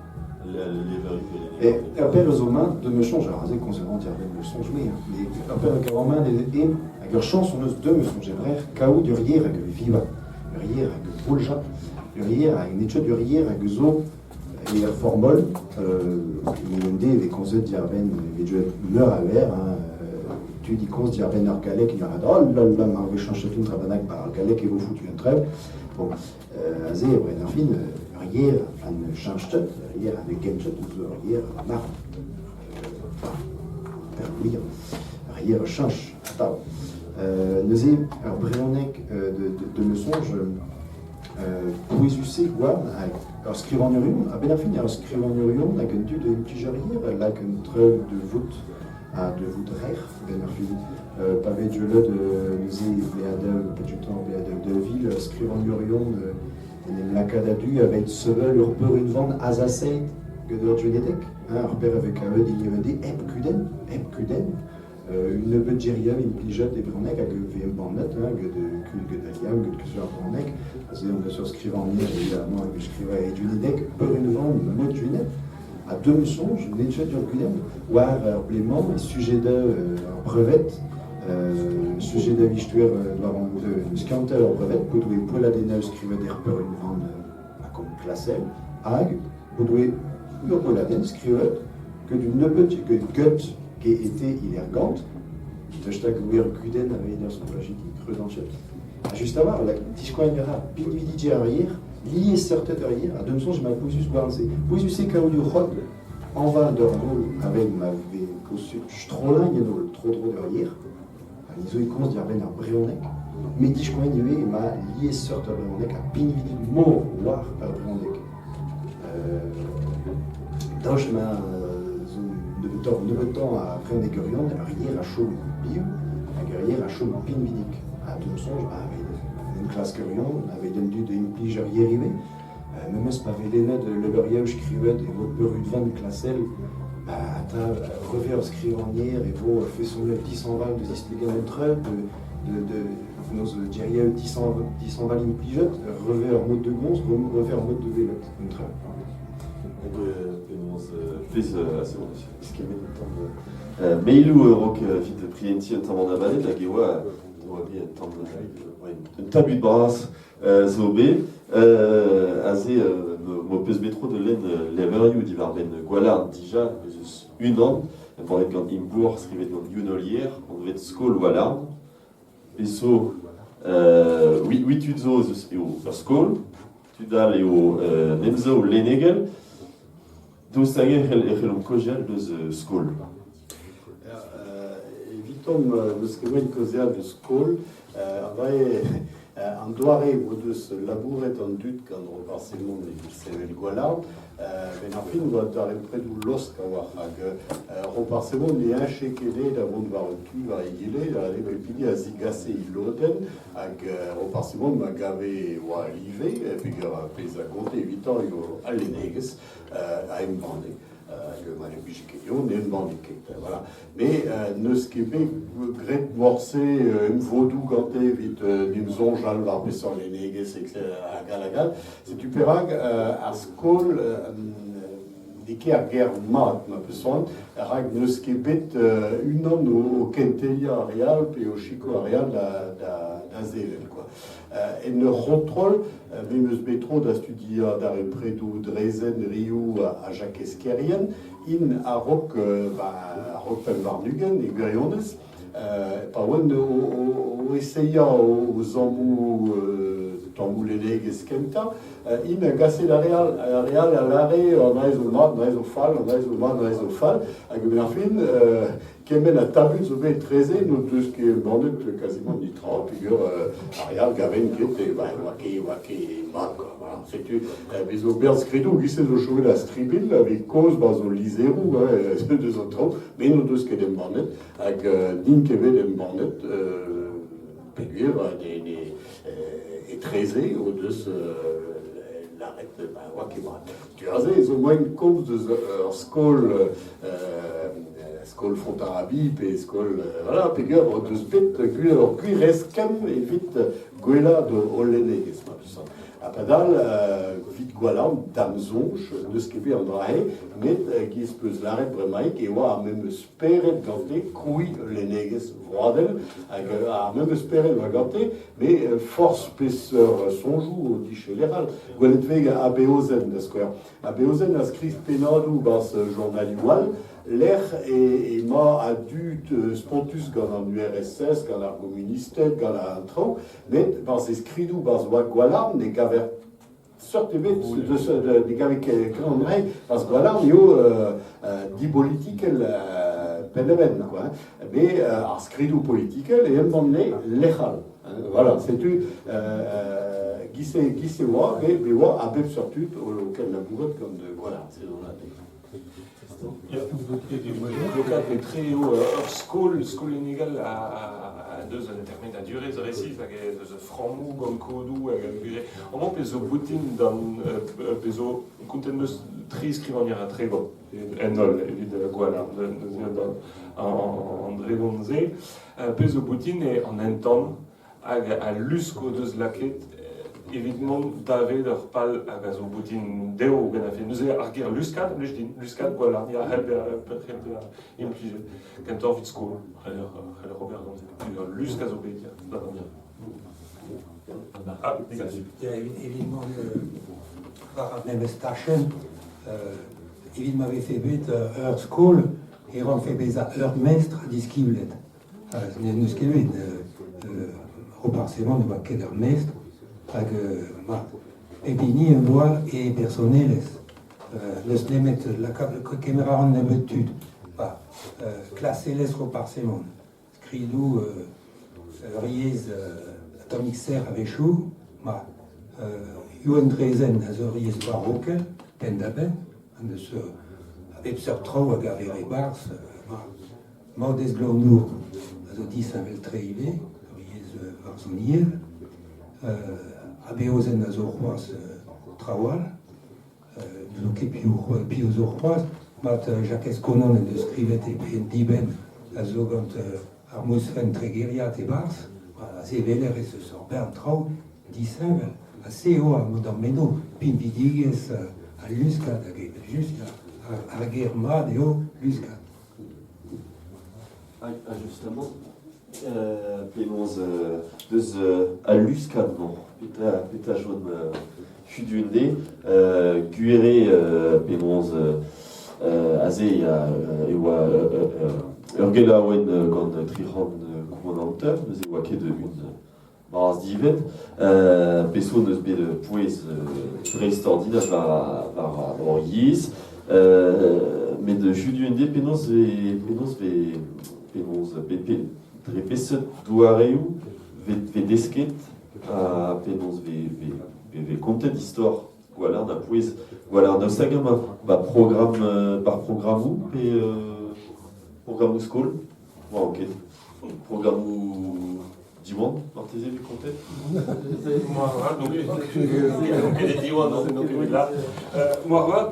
Ur père eus o main de me soñj, alors aze komz diàr-benn me soñj me, mais ur père hag a main en hag ur chañs hon eus de me soñj ebrec'h kaout ur yer hag viva, ur yer hag boulja, ur yer hag n'eo ket ur yer hag zo er formol, en e vez komzet diàr-benn e vez deuet meur a wer, hein, tud i komz diàr-benn ar galleg, il y a oh là là, mar vez chañchet un dra bennak, ba ar galleg e vo foutu un trev. Bon, aze e oa ar fin ur yer an cheñchet, ur yer an genchet, ur yer mar peurvuiañ, ur yer cheñch atav. Neuze ur brezhoneg de me soñj pouezus-se gwarn hag ur skrivagnerion, a-benn ar fin ur skrivagnerion hag un dud implij ar yer lak un trev de vout ha de vout rec'h benn ar fin. Pa vez gwelet neuze bleadeù, pejutan bleadeù 2000, skrivagnerion en em lakaat a-du aveit sevel ur peurunvan azasaet get ur genedeg, hein, ar père avec kavet hiniv hep kudenn, hep kudenn. Un nebeud gerioù implijet e brezhoneg hag vez embannet, hein, get get al liamm, get kuzul ar brezhoneg. Aze on eus ur skrivagner évidemment hag skrivañ e Dunedeg, peurunvan mod Duned. Ha deus soñj, n'eo ket ur gudenn, war ar blez-mañ e sujet da ur brevet, sujet da vistuer war an skiantel ur brevet, bout oe poelladennoù skrivet er peurunvan a kom klasel, hag bout oe ur poelladenn skrivet get un nebeud get get ge ete ilergant, daoust hag oe ur gudenn aveit ar skolajidi kreuzañchet. Ha just a-walc'h, lak diskoagn a ra pinvidigezh ar yer, liesseurted ur yer, ha d'am soñj emañ pouezus gwarn-se. Pouezus eo kaout ur c'hod añval d'ur gol aveit ma vez posupl strollañ en holl tro-dro d'ur yer. Ha ni zo e komz diàr-benn ar brezhoneg, met diskoagn ivez emañ liesseurt ar brezhoneg ha pinvidik-mor war ar brezhoneg. Daoust ma zo Nebeutoc'h nebeutañ a vrezhonegerien ur yer a chom biv hag ur yer a chom pinvidik. Ha d'am soñj, ba evit enklaskerion, aveit an dud a implij ur yer ivez. Memes pa vez lennet levrioù skrivet e vo peurunvan klasel, ba atav revez ur skrivagner e vo fesonioù dishañval da zisplegañ an traoù, de penaos gerioù dishañval implijet, revez ur mod de gomz, revez ur mod de welet an traoù.
Penaos pezh a zo eskemmet un tamm mailoù a-raok evit prientiñ un tamm an abadenn hag e oa bet un tamm un tabut bras zo bet aze m'ho peus bet tro da lenn levrioù diwar-benn Gwalarn dija ez eus unan embannet gant Imbourc'h skrivet gant Youn Olier anvet Skol Walarn Bez zo ui tud zo ez eus eo ur skol tud all eo un emsav lennegel daoust hag-eñ e c'hellomp kaozeal deus skol?
Evitomp n'eus ket moaien kaozeal deus skol. Abaoe an doare o deus labouret an dud gant Roparz Hemon evit sevel Gwalarn, benn ar fin oa darempredoù laosk a-walc'h hag Roparz Hemon ne heñche ket eo da vont war un tu war egile, da eo pep hini a zigase e lodenn hag Roparz Hemon ma gave oa live peogwir ar pezh a gonte evitañ eo al lennegezh a embanne. Hag ma ne blije ket dezho, ne embanne ket. Voilà. Mais n'eus ket bet graet morse emvodoù gante evit n'em soñjal war peseurt lennegezh hag all hag all. Setu perak ar skol n'eo ket ar ger mat ma peus c'hoant, rak n'eus ket bet unan o kenteliañ ar re all pe o sikour ar re all da sevel quoi. En ur c'hontrol, me 'm eus bet tro da studiañ darempredoù Drezen, Riou ha Jakez Kerrien, int a-raok ba, a-raok 25 e gwirionez, pa oant o esaeañ o zammoù tammoù lennegezh kentañ, int a gase d'ar re all, ar re all a lâre an aez zo mat, an aez zo fall, an aez zo mat, an aez zo fall, hag a-benn ar fin, Kement ha tabut zo bet etreze n'o deus ket embannet kazimant netra peogwir ar re all gavent ket e oa ket oa ket mat quoi. Voilà. Setu bez zo berrskridoù e-giz-se zo chomet a-stribilh a vez kaoz 'ba zo lizheroù hein, deus an traoù met n'o deus ket embannet hag n'int ket bet embannet peogwir etreze o deus lâret ba oa ket mat. Tu aze zo moaien komz deus ur skol skol Fontarabie pe skol voilà peogwir o deus bet gwir ur gwir eskemm evit gwellaat o lennegezh ma peus Ha padal evit Gwalarn da'm soñj n'eus ket bet an dra-se met giz peus lâret bremaik e oa ar memes spered gante krouiñ ul lennegezh vroadel hag ar memes spered oa gante met forzh peseurt soñjoù o dije lec'h all. Gwelet 'vez Abeozen da skouer. Abeozen a skriv pennadoù 'barzh journalioù all lec'h emañ a-du spontus gant an URSS, gant ar gomunisted, gant an traoù, met barzh e skridoù barzh oa Gwalarn ne gaver seurt ebet deus ne gaver ket an dra barzh Gwalarn eo dibolitikel penn-da-benn quoi. Mais ar skridoù politikel e embann lec'h all. Voilà, setu giz-se giz-se oa, bet oa a bep seurt tud o kenlabourat gant Gwalarn, c'est dans la
Klokaat etre eo ur skol, skol lennegel a deus un termenadurezh resis hag ez eus frammoù gant kodoù hag a vije. Amañ pezh zo boutin d'an pezh zo kontet 'm eus tri skrivagner ha 30 en holl evit Gwalarn an dregont-se. Pezh zo boutin eo an entan hag al lusk o deus lakaet evit mont davet ur pal hag a zo boutin dezho gant ar fin. Neuze ar ger luskad, blij din, luskad Gwalarn, ya, c'hell bezañ implijet. Kentoc'h evit skol, c'heller ober gant se. Ul lusk a zo bet, ya, da Ah,
evit mont war ar memes tachenn, evit ma vefe bet ur skol e rankfe bezañ ur mestr diskibled. N'eus ket bet. Roparz Hemon ne oa ket ur mestr hag mat, pep hini en doa e bersonelezh. N'eus nemet lakaat kemer a ran nebeut tud. Ba, klaselezh Roparz Hemon, skridoù ur yezh tammig serr a-wechoù, ma Youenn Drezen a zo ur yezh barokel penn-da-benn, an deus A bep seurt traoù hag a vez e-barzh, ma Maodez Glanndour a zo disheñvel-tre ivez, ur yezh varzhoniel. Abeozen a zo c'hoazh traoù all. N'ouzon ket piv zo c'hoazh. Mat Jakez Konan en deus skrivet e penn dibenn a zo gant ar mousfent tregeriat e-barzh. Aze e weler ez eus ur bern traoù disheñvel. Ha se eo d'am meno pinvidigezh al luskad hag evel-just ar ger mat eo luskad.
Ha justement, penaos deus al luskad-mañ, petra chom hudu dezhe, gwir eo penaos aze e oa ur gelaouenn gant 300 koumananter, neuze e oa ket un bras divent. Peseurt n'eus bet pouez dreistordinal war hor yezh. Met hudu dezhe penaos penaos dre peseurt doareoù vez desket ha penaos vez kontet istor Gwalarn ha pouez Gwalarn daoust hag emañ ba programm par programmoù pe programmoù skol? Oa ket. Programmoù Diwan marteze vez kontet?
Moarvat, donc ket Diwan, n'on ket là. Moarvat,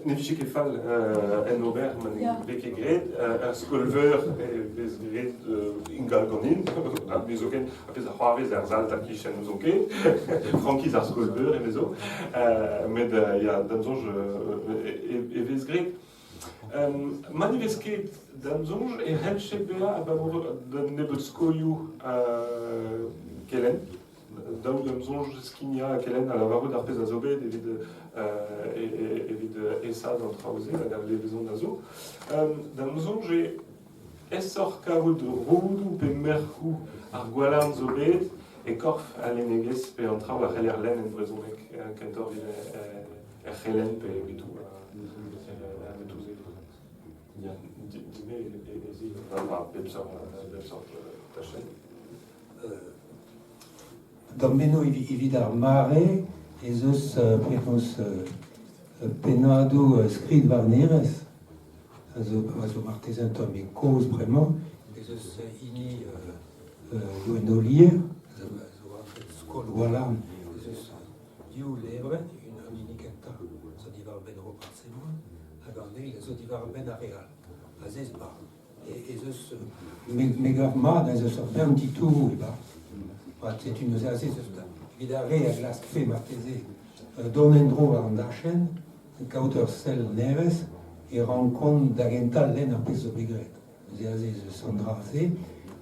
ne vije ket fall en ober ma ne vez ket graet. Ur skol-veur e vez graet ingal ganin, ha me zoken ar pezh a c'hoarvez er sal tal-kichen n'ouzon ket. Frankiz ar skol-veur emezo. Met ya, da'm soñj e vez graet. Ma ne vez ket da'm soñj e c'hellfe bezañ abalamour d'un nebeud skolioù kelenn. Daou da'm soñj skignañ ha kelenn ha lavarout ar pezh a zo bet evit evit aesaat an traoù-se hag al levezon a zo. Da'm soñj eo aesoc'h kavout roudoù pe merkoù ar gwalarn zo bet e korf al lennegezh pe an traoù a c'heller lenn en brezhoneg kentoc'h evit er c'helenn pe metoù metoù-se. Dime ez eo bep seurt tachenn.
D'am meno evit ar mare ez eus penaos pennadoù skridvarnerezh a zo marteze un tammig kozh bremañ. Ez eus hini Youenn Olier, a zo anvet Skol Walarn, ez eus div levrenn, an hini kentañ zo diwar-benn Roparz Hemon hag an eil a zo diwar-benn ar re all. Aze ez eus me gav mat ez eus ur bern titouroù e-barzh. Setu neuze aze ez eus evit ar re a glaskfe marteze dont en-dro war an dachenn, kaout ur sell nevez, e rankont da gentañ lenn ar pezh zo bet graet. Neuze aze ez eus an dra-se.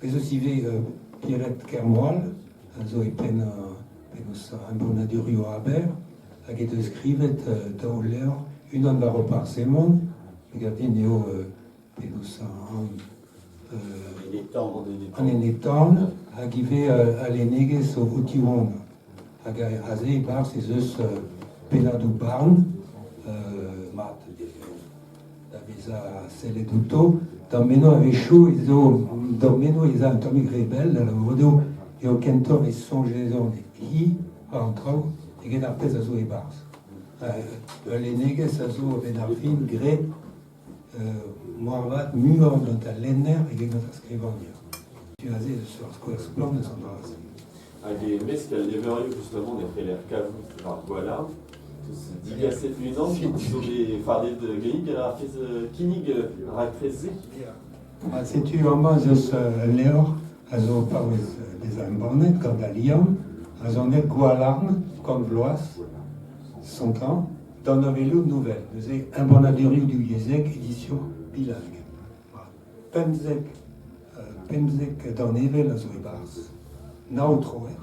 Bez eus ivez Pierrette Kermoal, a zo e penn penaos embannadurioù Aber, hag he deus skrivet daou levr, unan war Roparz Hemon, me gav din eo penaos an an ene-tan, hag ivez al lennegezh o tiwan. Hag aze e-barzh ez eus pennadoù barn, mat da vezañ sellet outo. D'am meno a-wechoù ez eo d'am meno ez a un tammig re bell, da lavarout eo eo kentoc'h e soñjezont hi war an traoù eget ar pezh a zo e-barzh. Ul lennegezh a zo a-benn ar fin graet moarvat muioc'h gant al lenner eget gant ar skrivagner. Setu aze eus ur skouer splann eus an dra-se.
Hag e-mesk al levrioù justement e c'heller kavout war Gwalarn, deus digaset unan zo bet fardet ganit ar pezh kinnig raktres-se.
Ha setu amañ ez eus ul levr a zo paouez bezañ embannet gant Al Liamm, a zo anvet Gwalarn, kant vloaz, cent ans, Danavelloù Nouvel, neuze embannadurioù divyezhek, édition bilingue. 15, 15 danevell a zo e-barzh, nav troer.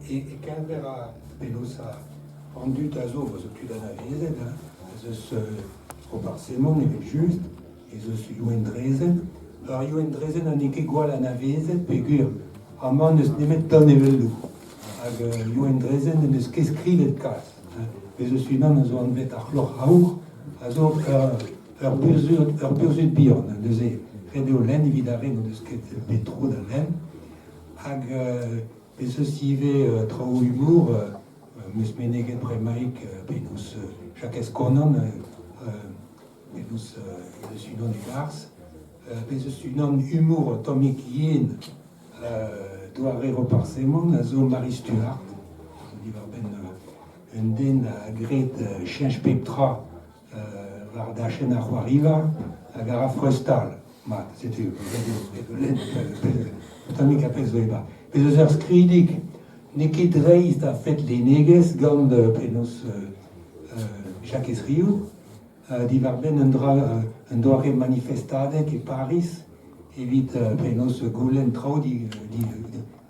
E-keñver ar penaos an dud a zo, a zo tud anavezet, hein, ez eus Roparz Hemon evel-just, ez eus Youenn Drezen. Ur Youenn Drezen ha n'eo ket gwall anavezet peogwir amañ n'eus nemet danevelloù. Hag Youenn Drezen n'en deus ket skrivet kalz. Bez eus unan a zo anvet ar C'hloc'h Aour, a zo ur burzhud bihan. Neuze, ret eo lenn evit ar re n'o deus ket bet tro da lenn. Hag bez eus ivez traoù humour, 'm eus meneget bremaik penaos Jakez Konan eus eus unan e-barzh. Bez eus unan humour tammig yen doare Roparz Hemon a zo Marie Stuart, diwar-benn un den a gred cheñch pep tra war dachenn ar c'hoariva hag a ra freuz-stal. Mat, setu, lenn tammig ar pezh zo e-barzh. Bez eus ur skridig n'eo ket dreist a-fet lennegezh gant penaos Jakez Riou, diwar-benn un dra un doare manifestadeg e Pariz evit penaos goulenn traoù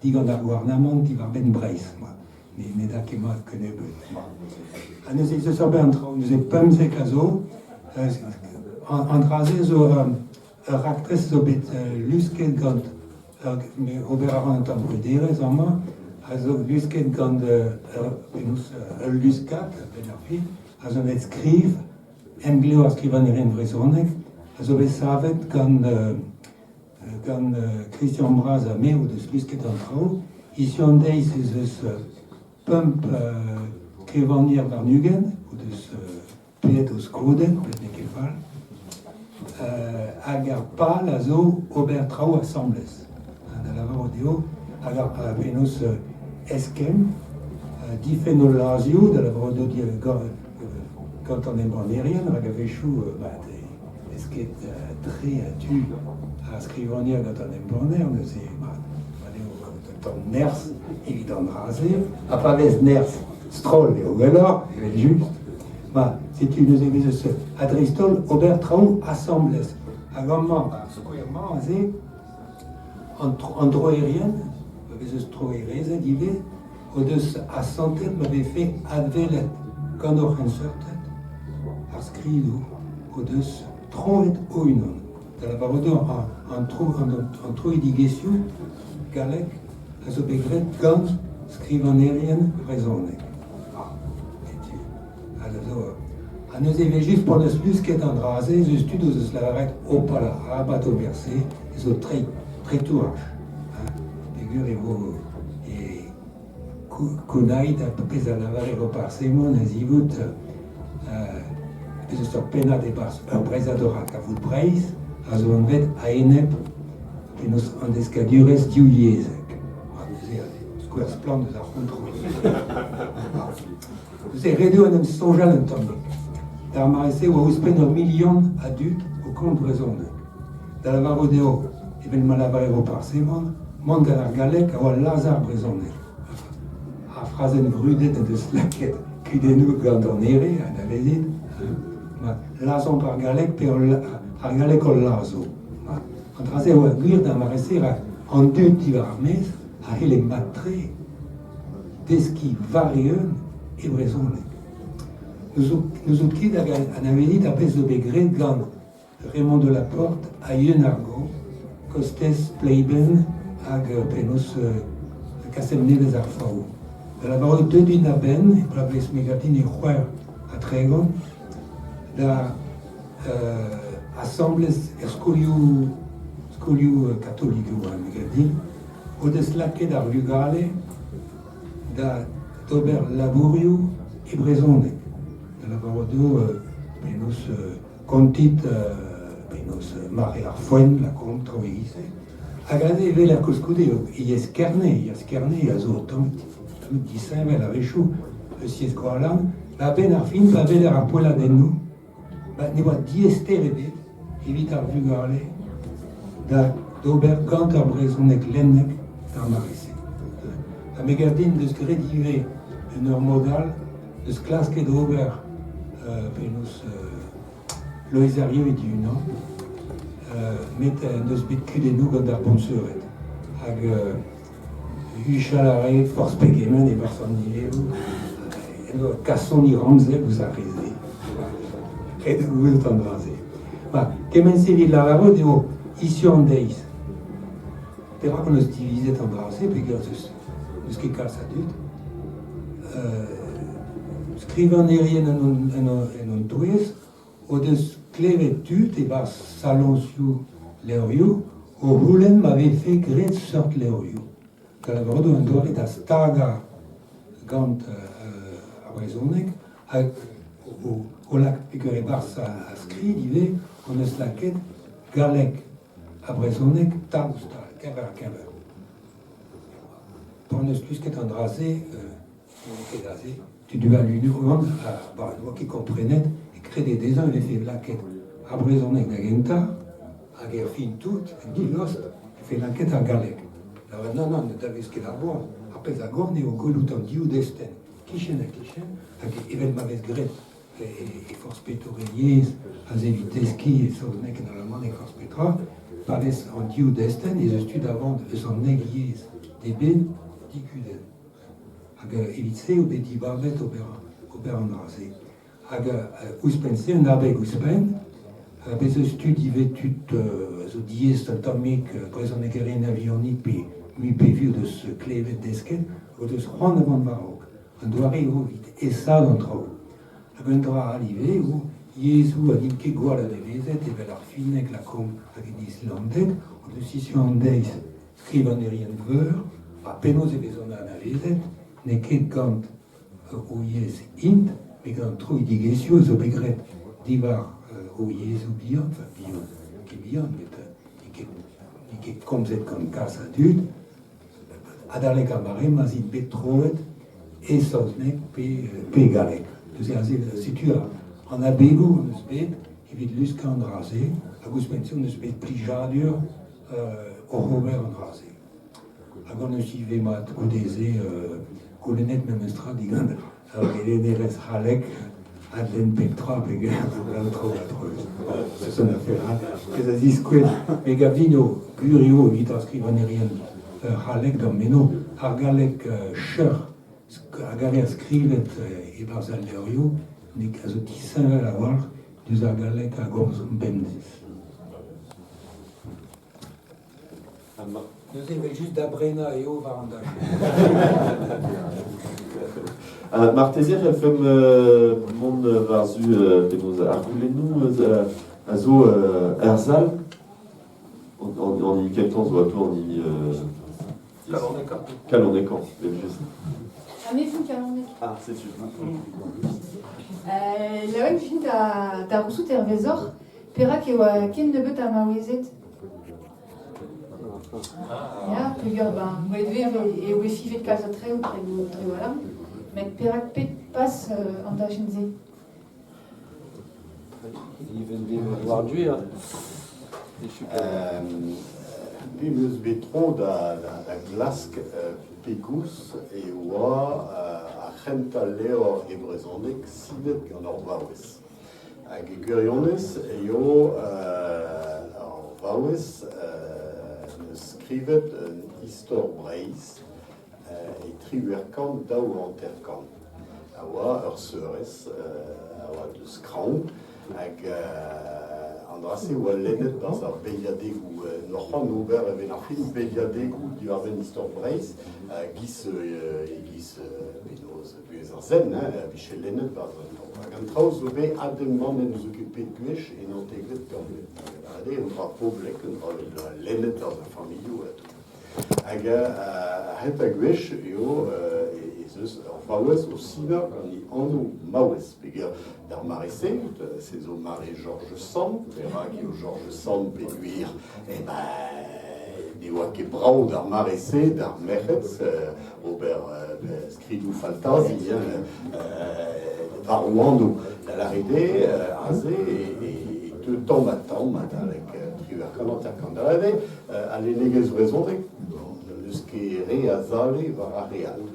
digant ar gouarnamant diwar-benn Breizh. Ne da ket mat kennebeut. Ha neuze ez eus ur bern traoù, neuze 15 a zo. An dra-se zo ur raktres zo bet lusket gant ober a ran un tamm bruderezh amañ, a zo lusket gant penaos ul luskad a-benn ar fin, a zo bet skriv Emglev ar skrivagnerien vrezhonek, a zo bet savet gant gant Christian Bras ha me o deus lusket an traoù. Hiziv an deiz ez eus pemp skrivagner warn-ugent o deus paeet o skodenn, met n'eo ket fall. Hag ar pal a zo ober traoù asambles. Da lavarout eo, hag ar penaos eskemm, difenn o lazioù, da lavarout eo gant an embannerien, rak a-wechoù ez ket tre a-du ar skrivagner gant an embanner, neuze mat eo un tamm nerzh evit an dra-se, ha pa vez nerzh stroll eo gwelloc'h, evel-just. Ma, setu neuze bez eus ha dreist-holl ober traoù asambles. Hag amañ, ar skouer-mañ aze, an droerien, pa vez eus troerezed ivez, o deus asantet ma vefe adwelet gant o c'henseurted ar skridoù o deus troet o-unan. Da lavarout eo an troidigezhioù gallek a zo bet graet gant skrivagnerien vrezhonek. Ha neuze evel-just p'hon eus lusket an dra-se ez eus tud o deus lavaret hopala arabat ober se, ez zo treitouraj. Peogwir e vo e kounaet ar pezh a lavare Roparz Hemon a-zivout ez eus ur pennad e-barzh ur Breizhad o kavout Breizh a zo anvet a-enep penaos an deskadurezh divyezhek. Neuze skouer splann eus ar c'hontrol. Neuze ret eo en em soñjal un tammig. D'ar mare-se e oa ouzhpenn ur milion a dud o komz brezhoneg. Da lavarout eo, evel ma lavare Roparz Hemon, mont gant ar galleg a oa lazhañ ar brezhoneg. Ar frazenn vrudet en deus lakaet kudennoù gant an ere, anavezit, ma lazhomp ar galleg pe ar galleg hol lazho. An dra-se a oa gwir d'ar mare-se rak an dud diwar ar maez a c'helle mat-tre deskiñ war-eeun e brezhoneg. N'ouzout ket hag anavezit ar pezh zo bet graet gant Raymond Delaporte ha Yeun ar Gow, kostez Pleiben hag penaos Kastell-Nevez ar Faou. Da lavarout deuet int a-benn, e bloavezh megadin e 36, da asambles er skolioù skolioù katolik e oa megadin, o deus lakaet ar vugale da d'ober labourioù e brezhoneg. Da lavarout eo penaos kontit penaos mare ar foenn lakaomp traoù e-giz-se. Hag aze e weler koulskoude eo yezh Kerne, yezh Kerne a zo tamm disheñvel a-wechoù eus yezh Gwalarn. A-benn ar fin, pa weler ar poelladennoù, ba ne oa diaester ebet evit ar vugale da d'ober gant ar brezhoneg lennek d'ar mare-se. Ha me gav din deus graet ivez en ur mod all, deus klasket ober penaos Loeiz Herrieu e di-unan, met en deus bet kudennoù gant ar boñseured. Hag huchal a rae forzh pegement e-barzh an niveroù. En doa kasoni ramzel ouzh ar re-se. Ret eo gouzout an dra-se. Ma, kement-se evit lavarout eo hiziv an deiz. Perak hon eus divizet an dra-se peogwir n'eus ket kalz a dud. Skrivagnerien en hon touez o deus klevet tud e-barzh saloñsioù levrioù o c'houlenn ma vefe graet seurt levrioù. Da lavarout eo un doare da stagañ gant ar brezhoneg hag o lak peogwir e-barzh ar skrid ivez hon eus lakaet galleg ha brezhoneg tal-ouzh-tal, keñver-ha-keñver. Pa hon eus lusket an dra-se, n'eo ket aze, tud Duval-Unan ha n'oa ket komprenet e krede dezhañ e vefe lakaet ar brezhoneg da gentañ hag er fin tout, en dilost, e vefe lakaet ar galleg. Lavaret nann, nann, ne dalvez ket ar boan. Ar pezh a gont eo gwelout an div destenn kichen-ha-kichen hag evel ma vez graet e forzh petore yezh aze evit deskiñ e saozneg, en alamaneg, forzh petra, pa vez an div destenn ez eus tu da vont eus an eil yezh d'eben dikudenn. Hag evit-se eo bet dibabet ober an dra-se. Hag ouzhpenn-se, un abeg ouzhpenn, bez eus tud ivez tud zo diaes un tammig brezhonegerien a-vihanik pe mui pe vui o deus klevet desket, o deus c'hoant da vont war-raok. Un doare eo evit aesaat an traoù. Hag un dra all ivez eo yezhoù ha n'int ket gwall anavezet evel ar finneg lakaomp hag an islandeg o deus hiziv an deiz skrivagnerien veur ha penaos e vezont anavezet n'eo ket gant o yezh int met gant troidigezhioù a zo bet graet diwar o yezhoù bihan, enfin bihan, ket bihan, met n'eo ket komzet gant kalz a dud, adalek ar mare ma'z int bet troet e saozneg pe e galleg. Neuze aze setu an abegoù hon eus bet evit luskañ an dra-se hag ouzhpenn-se hon eus bet plijadur oc'h ober an dra-se. Hag hon eus ivez mat goude-se goulennet memestra digant ur gelennerez c'hallek adlenn pep tra peger an traoù a-dreuz. Se un affer all. Pezh a ziskouez me gav din eo gwir eo evit ar skrivagnerien c'hallek d'am meno ar galleg cheuc'h a gaver skrivet e-barzh al levrioù a zo disheñvel a-walc'h diouzh ar galleg a gomzomp bemdez. Neuze evel-just da brenañ eo war an dachenn.
Marteze e c'hellfemp mont war-zu penaos ar goulennoù a zo er sal. An hini kentañ zo atav an hini
Kalonekañ.
Kalonekañ, evel-just.
Ha me 'fon kalonek.
Ah, setu.
Laouen 'vin da gouzout hervezoc'h perak e oa ken nebeut a maouezed. Ya, peogwir ben, gwelet vez eo fivet kalz a traoù dre Walarn, met perak pet pas an dachenn-se?
War-du
Me 'm eus bet tro da glask pegoulz e oa ar c'hentañ levr e brezhoneg sinet gant ur vaouez. Hag e gwirionez eo ar vaouez 'neus skrivet un istor Breizh e 1852. A oa ur seurez a oa deus Kraoñ hag an dra-se oa lennet barzh ar beilhadegoù. N'oc'h c'hoant ober evel ar film beilhadegoù diwar-benn istor Breizh giz e-giz penaos buhez ar sent hein, a vije lennet barzh an traoù. Hag an traoù zo bet adembannet n'eus ket pet gwech en naontekvet kantved. Hag un dra poblek, un dra lennet barzh ar familhoù ha tout. Hag a-hed gwech eo ez eus ur vaouez o sinañ gant he anv maouez. Peogwir d'ar mare-se, se zo mare George Sand, perak eo George Sand peogwir eh ben, ne oa ket brav d'ar mare-se d'ar merc'hed ober skridoù faltazi hein, war o anv. Da lâret eo, aze e teu tamm-ha-tamm adalek 1850 al lennegezh vrezhonek n'eus ket re a zale war ar re all.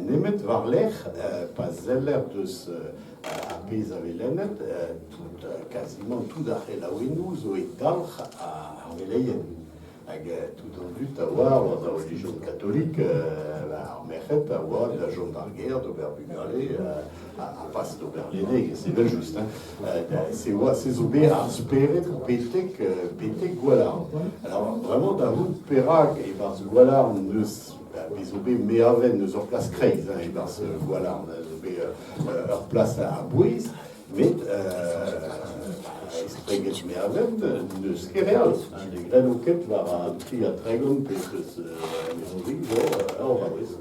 Nemet war-lerc'h, pa seller deus ar pezh a vez lennet, tout, quasiment tout ar c'helaouennoù zo e dalc'h ar veleien. Hag tout an dud a oa war ar relijion katolik, ar merc'hed a oa da chom d'ar gêr d'ober bugale ha pas d'ober lennegezh, evel-just. Hein. Se oa, se zo bet ar spered betek, betek Gwalarn. Alors, vraiment, da c'hoût perak e-barzh Gwalarn n'eus bez zo bet Meavenn eus ur plas kreiz hein, e-barzh Gwalarn, zo bet ur plas a-bouez, Met estreget Meavenn n'eus ket re all. Ne greno ket war an 33 pe eus Mezonvig zo ur vaouez.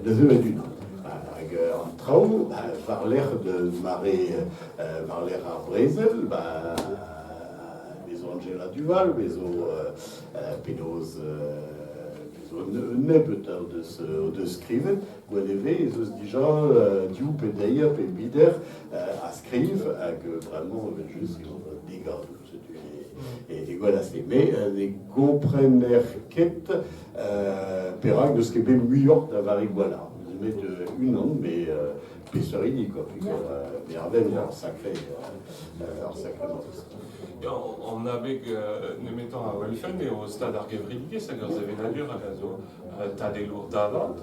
Neuze met unan. Hag an Traoù, war-lerc'h de mare, war-lerc'h ar brezel, ba, bezo Angela Duval, bezo penaos, bezo un nebeut o deus skrivet, gwell e vez ez eus dija div pe deir pe bider a skriv hag bremañ evel-just eo degadoù, setu e gwell a-se. Met ne gomprener ket perak n'eus ket bet muioc'h da Vari Gwalarn. Nemet unan, mais peseurt hini, quoi, peogwir mervel ur sacré ur sacré
An abeg nemetañ a welfen eo stad ar gevredigezh hag ar sevenadur hag a zo tadelour davat,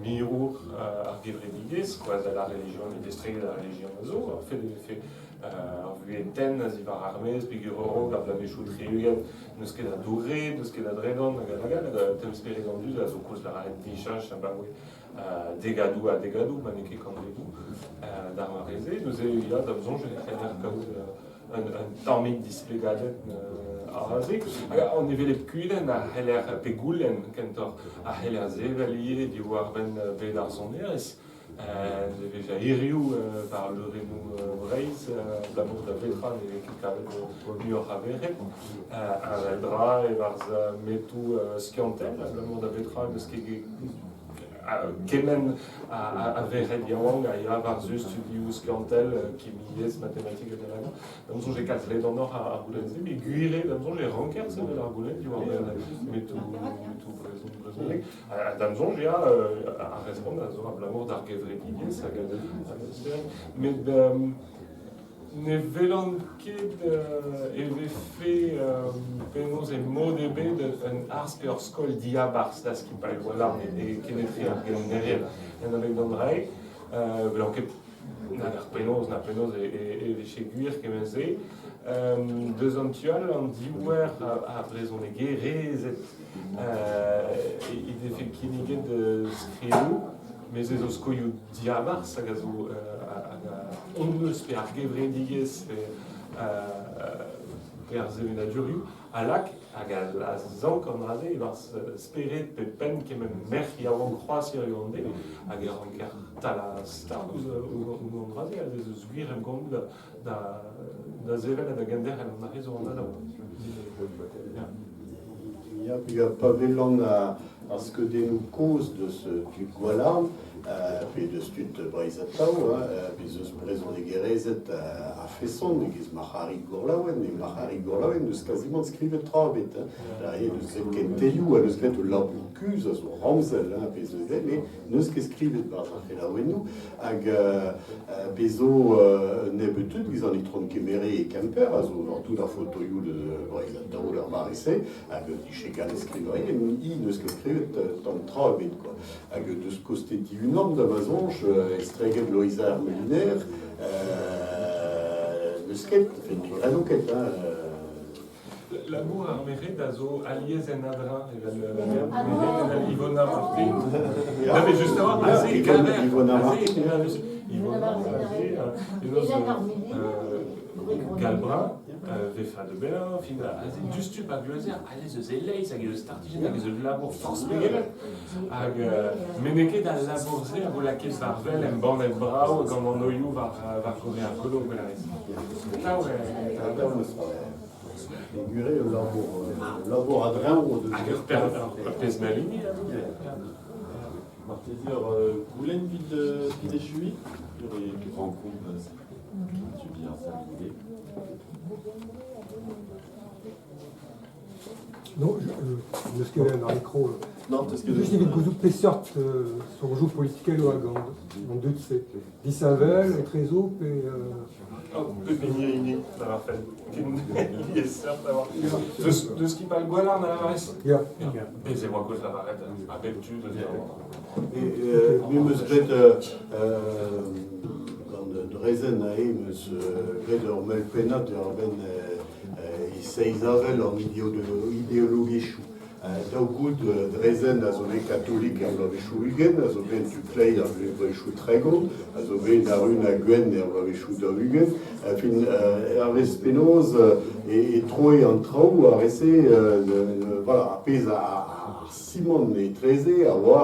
mirour ar gevredigezh, skoazell ar relijion, met estreget ar relijion a zo, ar fed e vefe ar vuhez tenn a-ziwar ar maez, peogwir a-raok ar bloavezhioù 60 n'eus ket a dour-red, n'eus ket a dredan hag all hag all, hag temz-spered an dud a zo koulz lavaret dicheñch abaoe degadoù ha degadoù, ma n'eo ket kantvedoù d'ar mare-se. Neuze, ya, da'm soñj e c'heller kaout un tammig displegadenn aze. Hag an hevelep kudenn a c'heller, pe goulenn kentoc'h, a c'heller sevel ivez diwar-benn bed ar sonerezh. Ne vez hiriv war leurennoù Breizh, abalamour da betra ne vez ket kavet muioc'h a verc'hed. Heñveldra e-barzh metoù skiantel, abalamour da betra n'eus ket kement a verc'hed yaouank a ya war-zu studioù skiantel, kimiezh, matematik hag all. Da'm soñj e kalz ledanoc'h ar goulenn-se, met gwir eo da'm soñj e ranker sevel ar goulenn diwar-benn metoù brezhoneg. Da'm soñj ya, ar respont a zo abalamour d'ar gevredigezh hag met ne welan ket e vefe penaos e mod ebet un arz pe ur skol diabarzh da skipailh Gwalarn e kenetre ar gelennerien en abeg d'an dra-se. Welan ket nag ar penaos na penaos e vije gwir kement-se. Deus an tu all, an diouer a brezhonegerezed he defe kinniget skridoù, met ez zo skoioù diabarzh hag a zo hag a hon eus pe ar gevredigezh pe pe ar sevenadurioù a lak hag a sank an dra-se e-barzh spered pe penn kement merc'h yaouank c'hoazh hiziv an deiz hag e ranker talañ start ouzh an dra-se hag ez eus gwir emgannoù da sevel ha da genderc'hel an dra-se zo anat.
Ya, pa welan ar skeudennoù kozh deus tud Gwalarn, pe deus tud Breizh Atao, bez eus brezhonegerezed a-feson, e-giz Marc'harid Gourlaouen, e Marc'harid Gourlaouen n'eus kazimant skrivet tra ebet. He deus graet kentelioù ha deus graet ul labour kuzh a zo ramzel, pezh eus graet, met n'eus ket skrivet barzh ar c'helaouennoù. Hag bez zo un nebeud tud, giz an itron Kemere e Kemper, a zo war tout ar fotoioù de Breizh Atao d'ar mare-se, hag dije gallet skrivañ, hi n'eus ket skrivet tamm tra ebet quoi. Hag deus koste Diunan da ma soñj, estreget Loeiza ar Meliner, n'eus ket, ne gredo ket hein.
Labour ar merc'hed a zo alies en adreñv evel evel Ivona Martin. Non mais justement, aze e kaver, aze Ivona, aze, Galbrun, vefa de Belin, fin aze diouzhtu pa gleuzer, aze eus e-leizh hag eus startijenn hag eus ul labour forzh pegement. Hag met n'eo ket al labour-se a vo lakaet war wel embannet brav gant an oioù war gorre ar golo, gwell a rez. Tav
E gwir eo labour a-dreñv o deus.
Hag ur pezh mell hini.
Marteze ur goulenn evit echuiñ ur rencontre tu bien s'amuser.
Non, n'eus ket ar micro.
Non, t'eus ket.
Juste evit gouzout peseurt soñjoù politikel oa gant an dud-se. Disheñvel etrezo pe...
Pep hini e hini, da varfen. Liesseurt d'avoir. Deus skipailh Gwalarn a lavarez?
Ya.
Bez e oa koulz lavaret a bep tu deus
Me 'm eus graet gant Drezen aze 'm eus graet ur mell pennad diwar-benn e seizh avel an ideologiezhioù. Daou goud Drezen a zo bet katolik er bloavezhioù 20, a zo bet tu kleiz er bloavezhioù 30, a zo bet arru na gwenn er bloavezhioù 40. Fin, hervez penaos e troe an traoù ar re-se, voilà, ar pezh ar simant etreze a oa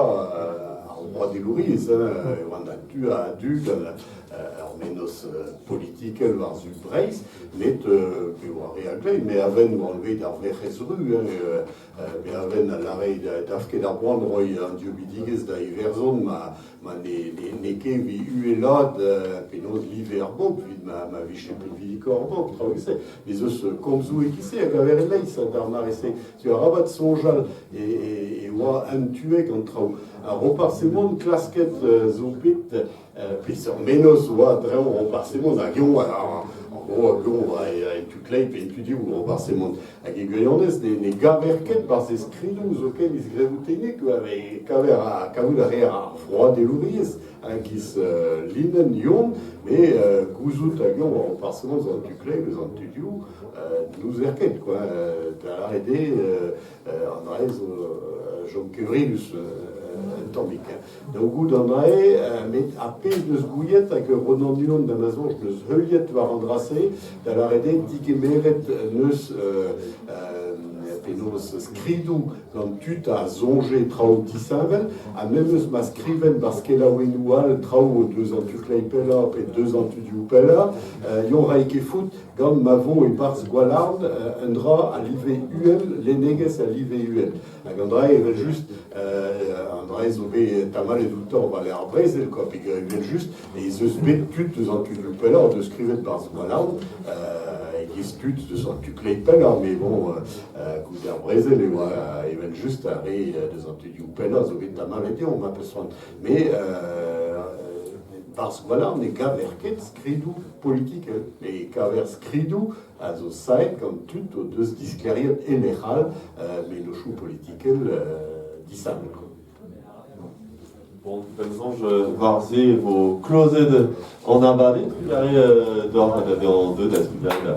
ar vroadelouriezh, hein, e oant a-du a-du gant ur mennozh politikel war-zu Breizh, met pe oa re a-gleiz, me a-venn oa anvet ar Werc'hez Ru, hein, me a-venn a lâre daf ket ar boan roiñ an dieubidigezh da Iwerzhon ma ma n'eo ket evit uhelaat penaos live ar bobl, evit ma vije pinvidikoc'h ar bobl, traoù e-se. Ez eus komzoù e-giz-se a gaver e-leizh d'ar mare-se. Tu arabat soñjal e oa untuek an traoù. Ar Roparz Hemon klasket zo bet peseurt mennozh oa a-dreñv Roparz Hemon hag eñ en gros hag eñ en tu kleiz pe en tu dehou Roparz Hemon. Hag e gwirionez ne gaver ket barzh e skridoù zoken isgrevoù-teknik e kaver kavout a reer ar vroadelouriezh a-giz linenn Yon, met gouzout hag eñ oa Roparz Hemon eus an tu kleiz eus an tu dehou n'ouzer ket quoi. Da lâret eo an dra-se zo chom kevrinus un tammig. Daou goût an dra-se, met ar pezh 'neus gouiet hag Ronan Huon da ma soñj 'neus heuliet war an dra-se, da lâret eo digemeret 'neus penaos skridoù gant tud a soñje traoù disheñvel, ha memes ma skrivent barzh kelaouennoù all traoù deus an tu kleiz pellañ pe deus an tu dioù pellañ, Yon 'ray ket fout gant ma vo e-barzh Gwalarn un dra a live uhel, lennegezh a live uhel. Hag an dra evel-just, an dra zo bet tamallet outañ war ar brezel, quoi, peogwir evel-just ez eus bet tud deus an tu pellañ o deus skrivet barzh Gwalarn, e-giz tud deus an tu kleiz pellañ, mais bon, goude ar brezel e oa evel-just ar re deus an tu pellañ zo bet tamallet deomp, ma peus c'hoant. Mais barzh Gwalarn ne gaver ket skridoù politikel, e kaver skridoù a zo saet gant tud o deus disklêriet e lec'h all mennozhioù politikel disheñvel.
Bon, pa soñj war-se e vo klozet an abadenn, trugarez deoc'h da vezañ deuet da trugarez da.